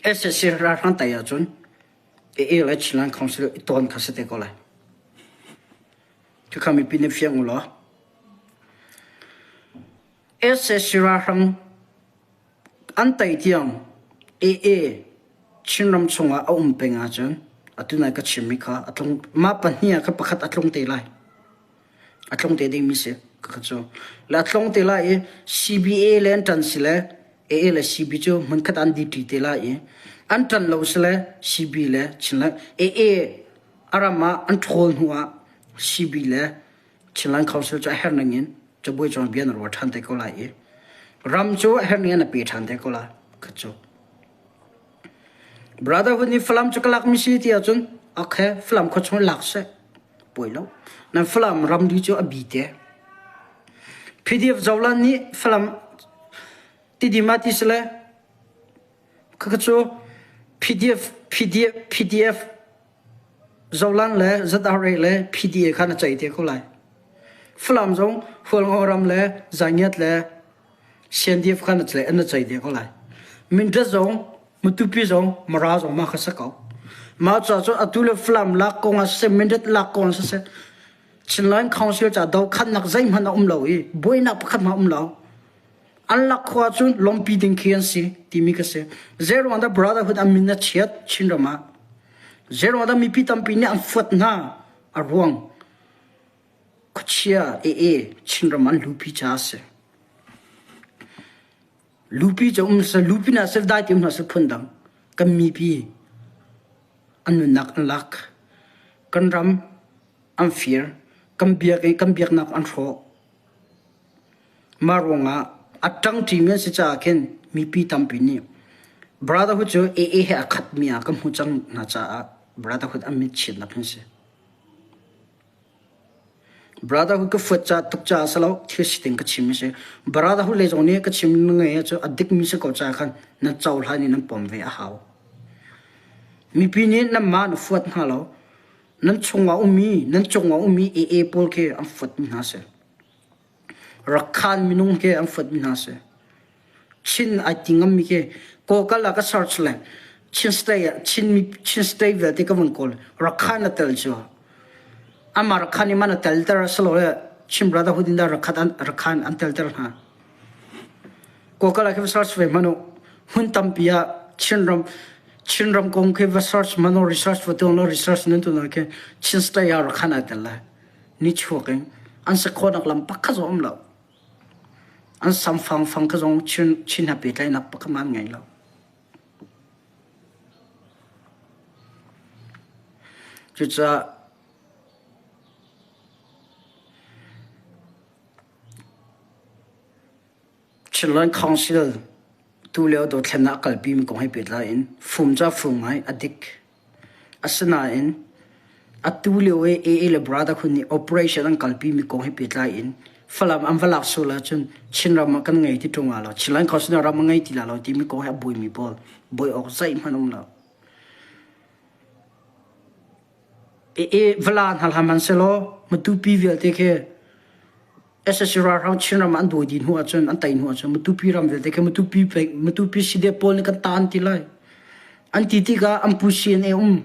SSC ralhrang tai ahcun AA le Chinland Council i tawn kha si te ko lai. Khakha mipi nih fiang u law. SSC ralhrang An tei tiang AA Chinram chungah a um peng ahcun atu nai ka chimmi kha a tlung mah pahnih ah kha pakhat a tlung te lai. A tlung te dingmi si ka cu. Le a tlung te lai i CBA le an ṭan si le AA le CB cu hmunkhat an DT te lai i an ṭan lo si le CB le Chinland AA a ram ah an ṭhawl hnu ah CB le Chinland Council cu a herh ning in cabuai cung bia na ruat ṭhan te ko lai i ram cu a herh ning in na pe ṭhan te ko lai kha cu. Brotherhood nih Falam cu ka lak mi si ti ahcun okay Falam khua chung lak seh poi lo. Nan Falam ramri cu a bi te. PDF Zolan nih Falam Tidim ah ti sile. Khakha cu PDF PDF PDF Zolan le ZRA le PDA kha na ceih te ko lai. Falam zong Hualngo ram le Zangiat le CNDF kha na na ceih te ko lai. Mindat zong Matupi zong Mara zong mah kha si ko. Mah caah cun atu le Falam lak kong ah siseh Mindat lak kong ah siseh Chinland Council ca dohkhanhnak zeihmanh a um lo i buainak pakhat hmanh a um lo. An lak khua cun lawmpi ding khi an si timi ka si. Zeiruang dah Brotherhood an min a chiat Chinram ah? Zeiruang dah mipi tampi nih an fuat hna? A ruang khuachia ee Chinram an lupi caah a si. Lupi cu um seh, lupi na seh, dai ti um hna seh phun dang. Kan mipi an nunnak an lak. Kan ram an fir. Kan biak i kan biaknak an hrawh. Mah ruangah a ṭangṭimi an si caah khin mipi tampi nih Brotherhood cu AA he a khatmi ah ka hmu cang hna caah Brotherhood an min chiatnak hin si. Brotherhood ka fuat ca tuk caah si lo thil siting ka chim a si. Brotherhood lei zong nih ka chim ngei cu a dikmi si ko caah khan nan cohlan i nan pom ve a hau. Mipi nih nanmah na fuat hna lo. Nan chungah ummi, nan cungah ummi AA pawl khi an fuatmi hna si. Rakhan minung khi an fuatmi hna si. Chin ai ti ngammi khi Google ah ka search le Chin state ah Chin Chin state vialte ka vun kawl Rakhan a tel cu. Amah Rakhan i man a telter a si lo le Chin Brotherhood in dah Rakhat an Rakhan an telter hna. Google ah khi va search ve hmanh u. Hmun tampi ah Chinram Chinram kong khi va search hmanh u, research va tuah law research nan tuah khi Chin state ah Rakhan ai tel lai. Nichuak in an si khawhnak lam pakhat zong um lo. An sam fangfang kha zong Chin Chin he pehtlaihnak pakhat hmanh an ngei lo. Cucaah Chinland Council tulio dothlennak a kalpimi kong he pehtlai in fum ca fum ngai a dik. Asinain atu lio i AA le Brotherhood nih operation an kalpimi kong he pehtlai in Falam an va lak sual ahcun Chinram ah kan ngei ti ṭung lo. Chinland Council ram a ngei ti la lo timi kong he a buaimi pawl buai awk zeihmanh um lo. AA vala hna hlah hmanhsehlaw Matupi vialte khi SSC ralhrang Chinram ah an dawi dih hnu ahcun an tei hnu ahcun Matupi ram vialte khi Matupi Matupi CDF pawl nih kan ta an ti lai. An ti tikah an pu CNA um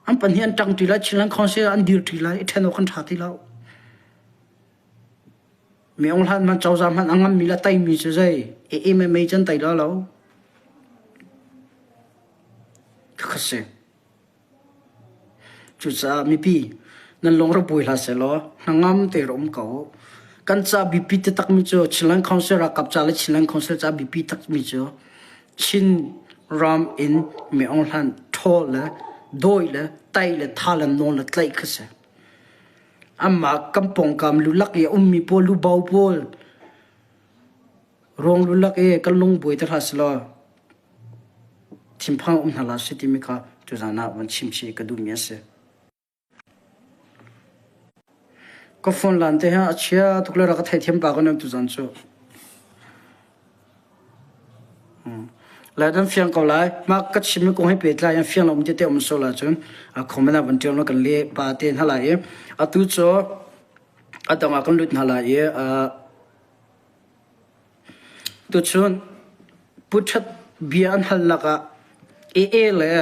an pahnih an ṭang ṭi lai Chinland Council an dir ṭi lai i ṭhen awk an ṭha ti lo. Mi ong hlan man cozah hmanh a ngammi le teimi cu zei AA mei can tei la lo. Khakha si. Cucaah mipi nan lung rak buai hlah sehlaw hnangam tein rak um ko u. Kan ca biapi taktakmi cu Chinland Council ralkap ca le Chinland Council ca biapi takmi cu Chin ram in Mi Aung Hlaing ṭhawl le dawi le tai le tha le nawl le tlaih kha si. Amah kan pawngkam lulak i a ummi pawl lubo pawl ruang lulak i kan lung buai te hlah sehlaw Thinphang um hna hlah seh timi kha tuzaan ah van chim chih ka duhmi a si. Ka phone lan te hi a chia tuk le rak ka theithiam pah ko nan tuzaan cu. Lai dan fiang ko lai. Mah ka chimmi kong he pehtlai in fiang lo um tete um sual ahcun comment ah van ṭial law kan leh pa te hna lai i atu cu a dang ah kan lut hna lai i Tuchun Pu Ṭhat bia an halnak ah AA le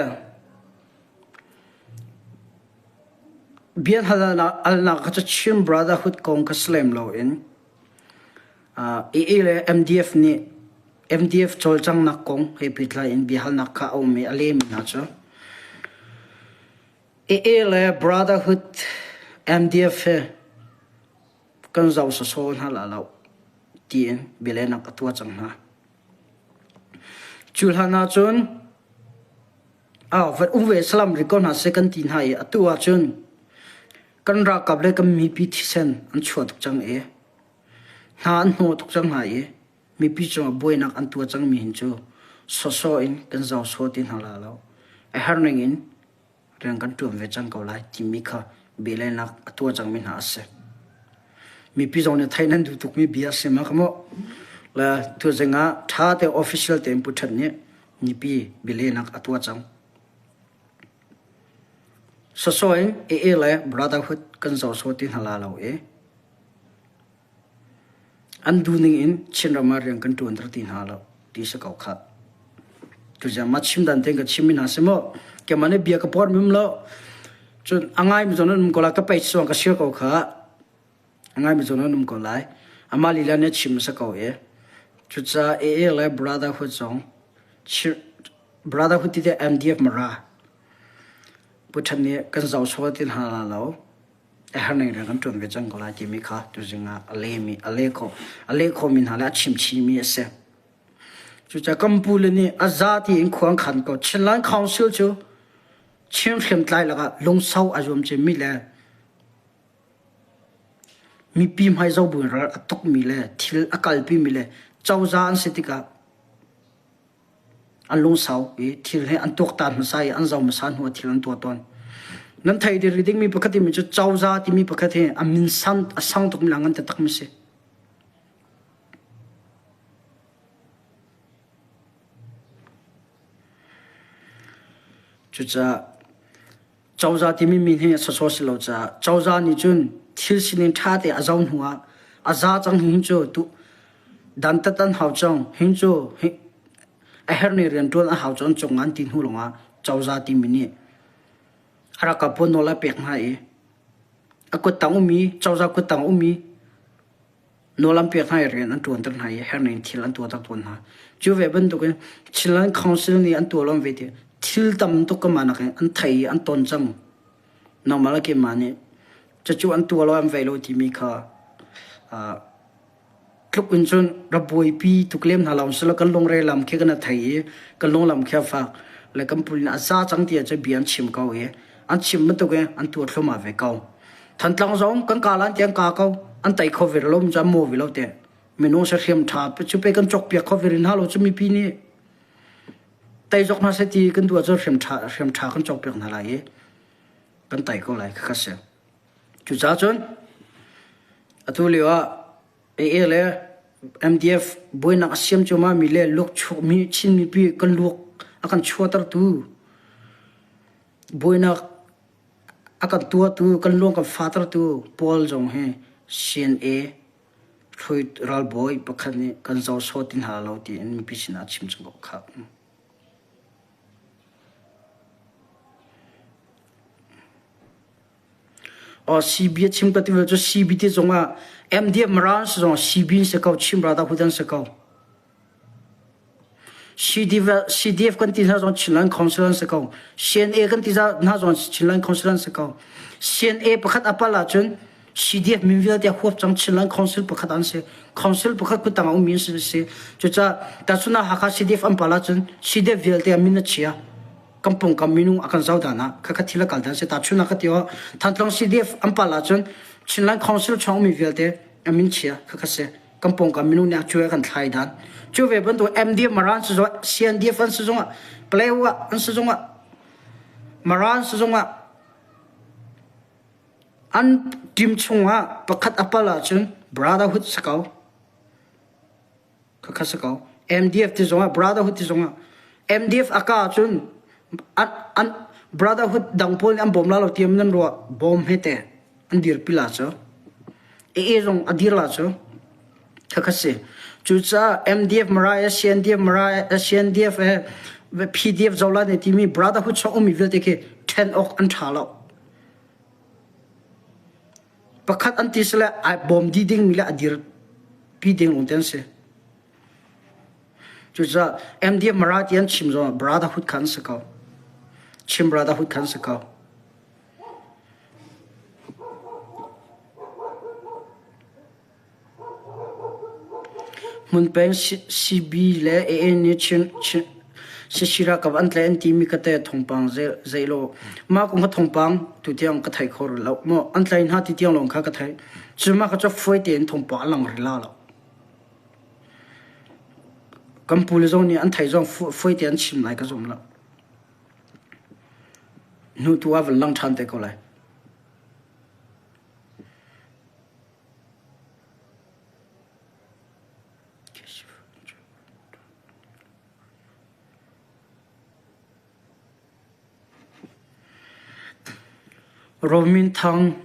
bia an halnak kha cu Chin Brotherhood kong kha si lem loin AA le MDF nih MDF cawlcanghnak kong he pehtlai in biahalnak kha a um i a lehmi hna cu AA le Brotherhood MDF he kan zoh sawsawh hna la lo tiin bialehnak a tuah cang hna. Cu hlan ahcun van um ve salam rih ko hna seh kan ti hna i atu ahcun kan ralkap le kan mipi thisen an chuah tuk cang i hna an hnawh tuk cang hna i mipi cungah buainak an tuah cangmi hin cu sawsawh in kan zoh sawh ti hna la lo. A herh ning in rian kan ṭuan ve cang ko lai timi kha bialehnak a tuah cangmi hna a si. Mipi zong nih theih nan duh tukmi bia a si ma ka maw? Le tuzing ah ṭha te official tein Pu Ṭhat nih Mipi bialehnak a tuah cang. Sawsawh in AA le Brotherhood kan zoh sawh ti hna la lo i an duhning in Chinram ah rian kan ṭuanter ti hna lo ti si ko khah. Tuziang mah chim dan tein ka chimmi hna si maw? Keimah nih bia ka porh mim lo. Cun a ngaimi zong nan um ko lai, ka page zong ka share ko khah. A ngaimi zong nan um ko lai. Amah lila nih a chim a si ko i. Cucaah AA le Brotherhood zong Brotherhood ti te MDF Mara Pu Than nih kan zoh sual ti hna la lo. A herning rian kan ṭuan ve cang ko lai timi kha tuzing ah a lehmi a leh kho a leh khomi hna le a chim chihmi a si. Cucaah kan pu le nih a za tiin khua an khan ko. Chinland Council cu Chin hriamtlai lakah lungsau a zuam cemmi le mipi hmai zo buin ral a tukmi le thil a kalpimi le cozah an si tikah an lungsau i thil he an tuaktan hmasa i an zoh hmasa hnu ah thil an tuah tawn. Nan theih diri dingmi pakhat timi cu cozah timi pakhat hi a min san a sang tukmi le a ngan taktakmi si. Cucaah cozah timi min hi a sawsawh si lo caah cozah nih cun thil sining ṭha te a zoh hnu ah a za cang hin cu tu dantat an hau cang hin cu a herhmi rianṭuan a hau cang cung an ti hnu lawngah cozah timi nih a ralkap pawl nawl a pek hna i a kuttang ummi cozah kuttang ummi nawl an pek hna i rian an ṭuanter hna i herning thil an tuahter tawn hna. Cu ve bantukin Chinland Council nih an tuah lawng ve ti thil tam tuk ka mah in an thei i an ton cang. Nangmah le keimah nih cucu an tuah lo an vei lo timi kha tluk in cun rak buaipi tuk lem hna lo sila kan lungre lam khi kan thei i kan lunglam khi a fak le kan pul in a za cang ti ah bia an chim ko i an chim bantuk in an tuah thluahmah ve ko. Thantlang zong kan ka lan tiang ka ko an tei kho ve lo cu an maw ve lo te minung sahriam ṭha cu pe kan cawk piak kho ve rin hna lo cu mipi nih tei zok hna seh ti kan duh ahcun hriam ṭha hriam ṭha kan cawk piak hna lai i kan tei ko lai kha si. Cucaah cun atu lio ah AA le MDF buainak a siam cuahmah mi le luakchuak mi Chin mipi kan luak a kan chuahtertu buainak A kan tuahtu, kan luang kan fatertu Paul zong hi CNA ralbawi pakhat nih kan zoh sawh ti hna lo tiin mipi sinah a chim cang ko khah. Oh, CB a chim ka ti cu CB ti zongah MDF Maran zong CB in si ko, Chin Brotherhood an si ko. CDF kan ti hna zong Chinland Council an si ko. CNA kan ti hna zong Chinland Council an si ko. CNA pakhat a pal ahcun CDF min vialte a huap cang Chinland Council pakhat an si. Council pakhat kuttang a ummi an si. Cucaah tahchun ah Hakha CDF an pal ahcun CDF vialte a min a chia. Kan pawngkam minung a kan zoh dan ah khakha thil a kal dan si. Tahchun ah ka ti aw Thantlang CDF an pal ahcun Chinland Council chung ummi vialte a min chia khakha si. Kan pawngkam minung nih a cuai kan thlai dan. Cu ve bantuk MDF Maran si zongah CNDF an si zongah Palewa an si zongah Maran si zongah an team chungah pakhat a pal ahcun brotherhood si ko. Khakha si ko. MDF ti zongah brotherhood ti zongah MDF a ka ahcun an, an brotherhood dang pawl nih an bawm la lo tiam nan ruah bawm he te an dirpi la cu AA zong a dir la cu khakha si cucaah MDF Mara e CNDF Mara e CNDF e PDF zola ne timi brotherhood chung ummi vialte khi then awk an tha lo pakhat an ti sile ai bawm di ding mi le a dir pi ding lung te an si cucaah MDF Mara ti an chim zong brotherhood khan si ko chim brotherhood khan si ko Hmunpeng CB le AA nih Sisi ralkap an tlaih an timi ka te thawngpang zeilaw mah kong kha thawngpang tutiang ka thei kho rih lo. Maw an tlai hna ti tiang lawng kha ka theih. Cu mah kha cu fawi tein thawngpang a lang rih la lo. Kan pu le zong nih an theih zong fawi tein an chim lai ka zum lo. Hnu tu ah van lang ṭhan te ko lai. Rominthang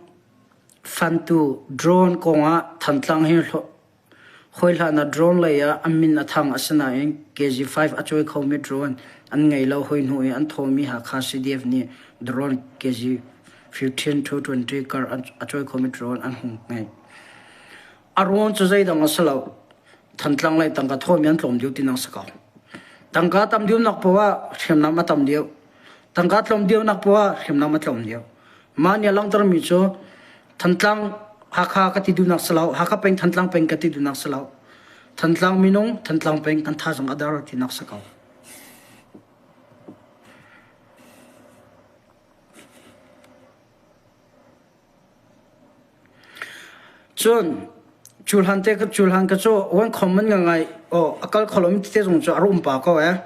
Fantu drone kongah Thantlang hi hawihlan ah drone lei ah a min a thang asinain KG5 a cawi khomi drone an ngei lo hoi hnu i an thawmi Hakha CDF nih drone KG15 to 20 kar a cawi khomi drone an hung ngei. A ruang cu zeidang a si lo. Thantlang lei tangka thawmi an tlawm deuh tinak si ko. Tangka tam deuhnak poah ah hriamnam a tam deuh. Tangka tlawm deuhnak poah ah hriamnam a tlawm deuh. Mah nih a langhtermi cu Thantlang Hakha ka ti duhnak si lo, Hakha peng Thantlang peng ka ti duhnak si lo. Thantlang minung, Thantlang peng kan thazaang a dar tinak si ko. Cun cu hlan te cu hlan ka cu wan khom man ngai aw a kal kho lomi tete zong cu a rum pa ko eh.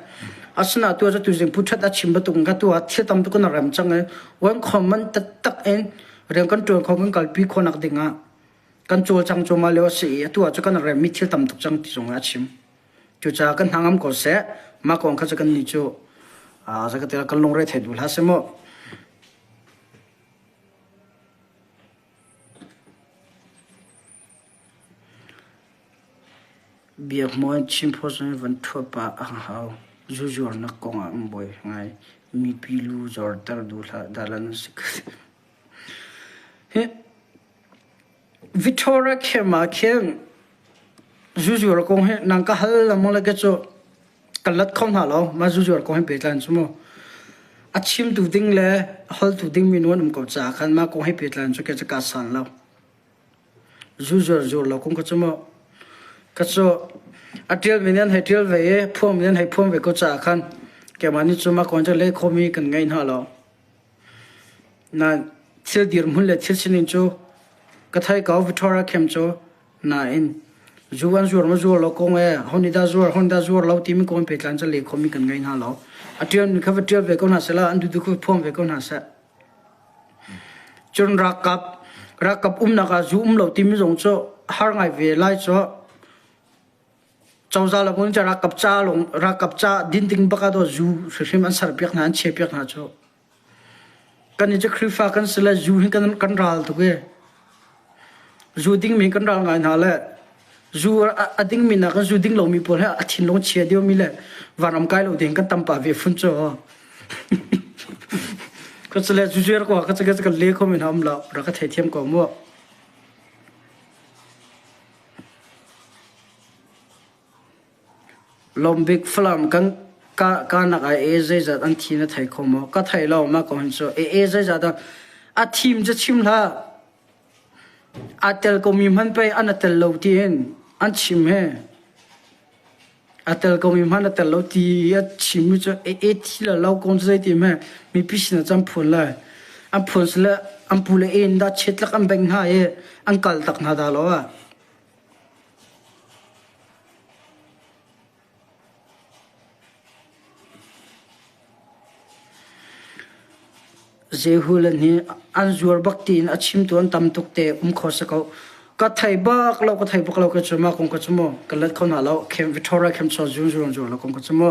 Asina tu cu tuzing pu ṭhat a chim bantuk in ka tu ah thil tam tuk in a rem cang i wan khom man taktak in rian kan ṭuan kho kan kalpi khawhnak ding ah kan cawlcang cuahmah lio a si i atu ah cu kan remmi thil tam tuk cang ti zong a chim. Cucaah kan hnangam ko seh. Mah kong kha cu kan nih cu zakatela kan lungre thei duh hlah seh mu. Biakmawi Chinphaw zong van ṭhuat pah a hau. Zu zuarnak kong ah an buai ngai. Mipi lu zorter duh hlah dalan si. Hi Victoria khem ah khin zu zuar kong hi nang ka hal lengmang le ke cu kan lat kho hna lo mah zuzuar kong hin pehtlai cu mu a chimtu ding le a holtu ding mi an um ko caah khan mah kong he pehtlai cu ke cu ka san lo zuzuar zuar lo kong kha cu mu ka cu a ṭial mi nih an hei ṭial ve i phuang mi nih an hei phuang ve ko caah khan keimah nih cu mah kong cu leh khomi kan ngei hna lo na thil dirhmun le thil sining cu ka thei ko Victoria Camp cu Nain zu an zuar maw zuar lo kong ee ho nih dah zuar ho nih dah zuar lo timi kong pehtlain cu leh khomi kan ngei hna lo. A ṭialmi kha va ṭial ve ko hna seh an duhduh kha phuang ve ko hna seh. Cun ralkap ralkap umnak ah zu um lo timi zong cu har ngai ve lai cu cozah le mun ralkap ca lawng ralkap ca din ding bak ah zu hrimhrim an serpiak hna an chiahpiak hna cu. Kan i cu Khrihfa kan si le zu hi kan, kan ral tuk i zu dingmi kan ral ngai hna le zu a, a dingmi nakin zu ding lomi pawl he a thinlung chia deuhmi le vanram kai lo ding kan tam pah ve fun cu. Ka cu le zu zuar ko ka cu ka le kho men um lo rak ka theithiam ko mu. Lawmbik Falam kan kahnak ah ee zeizat an thi na thei kho maw? Ka thei lo mah ko hin cu. Ee zeizat dah a thim cu chim hlah. Aa tel komi hmanh pei an a tel lo tiin an chim he. A tel komi hmanh a tel lo ti a chimmi cu ee thi le lo kong cu zeiti hme mipi sin ah cun phuan lai. An phuan sile an pu le en dah chetlak an bengh hna i an kal tak hna dah lo ah. Zehulan hi an zuar bak tiin a chimtu an tam tuk te um kho si ko. Ka thei bak lo, ka thei bak lo ka cu ma kong ka cu mu ka let kho hna lo. Khem Victoria khem chaw zun zun zun lo kong ka cu mu.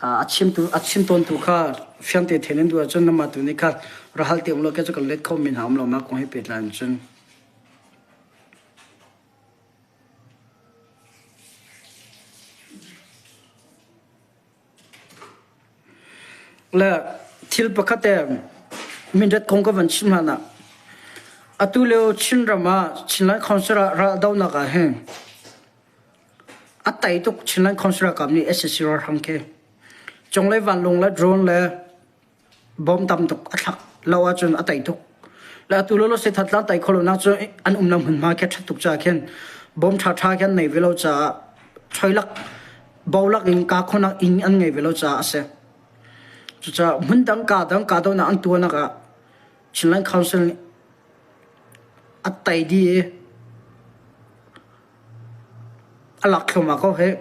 A chimtu a chim tawntu kha fiangte then in duh ahcun namah tu nih kha rahal te um lo ke cu ka let kho mi hna um lo ma kong hi pehtlai in cun. Le thil pakhat te mindat kong ka van chim hlan ah atu lio Chinram ah Chinland Council ah raldohnak ah hin a tai tuk Chinland Council ralkap nih sac ralhrang khi cunglei vanlawng le drone le bom tam tuk a thlak lo ahcun a tei tuk le atu lolo se thatlang tai kholo nak cu an um lam hmunhma khi ṭhat tuk ca khin bom ṭha ṭha khi an nei ve lo caah choilak bolak in ka khonak inn an ngei ve lo caah a si cucaah hmun dang ka dang ka donak an tuanak ah Chinland Council nih a tei dih i a lak thluahmah ko hih.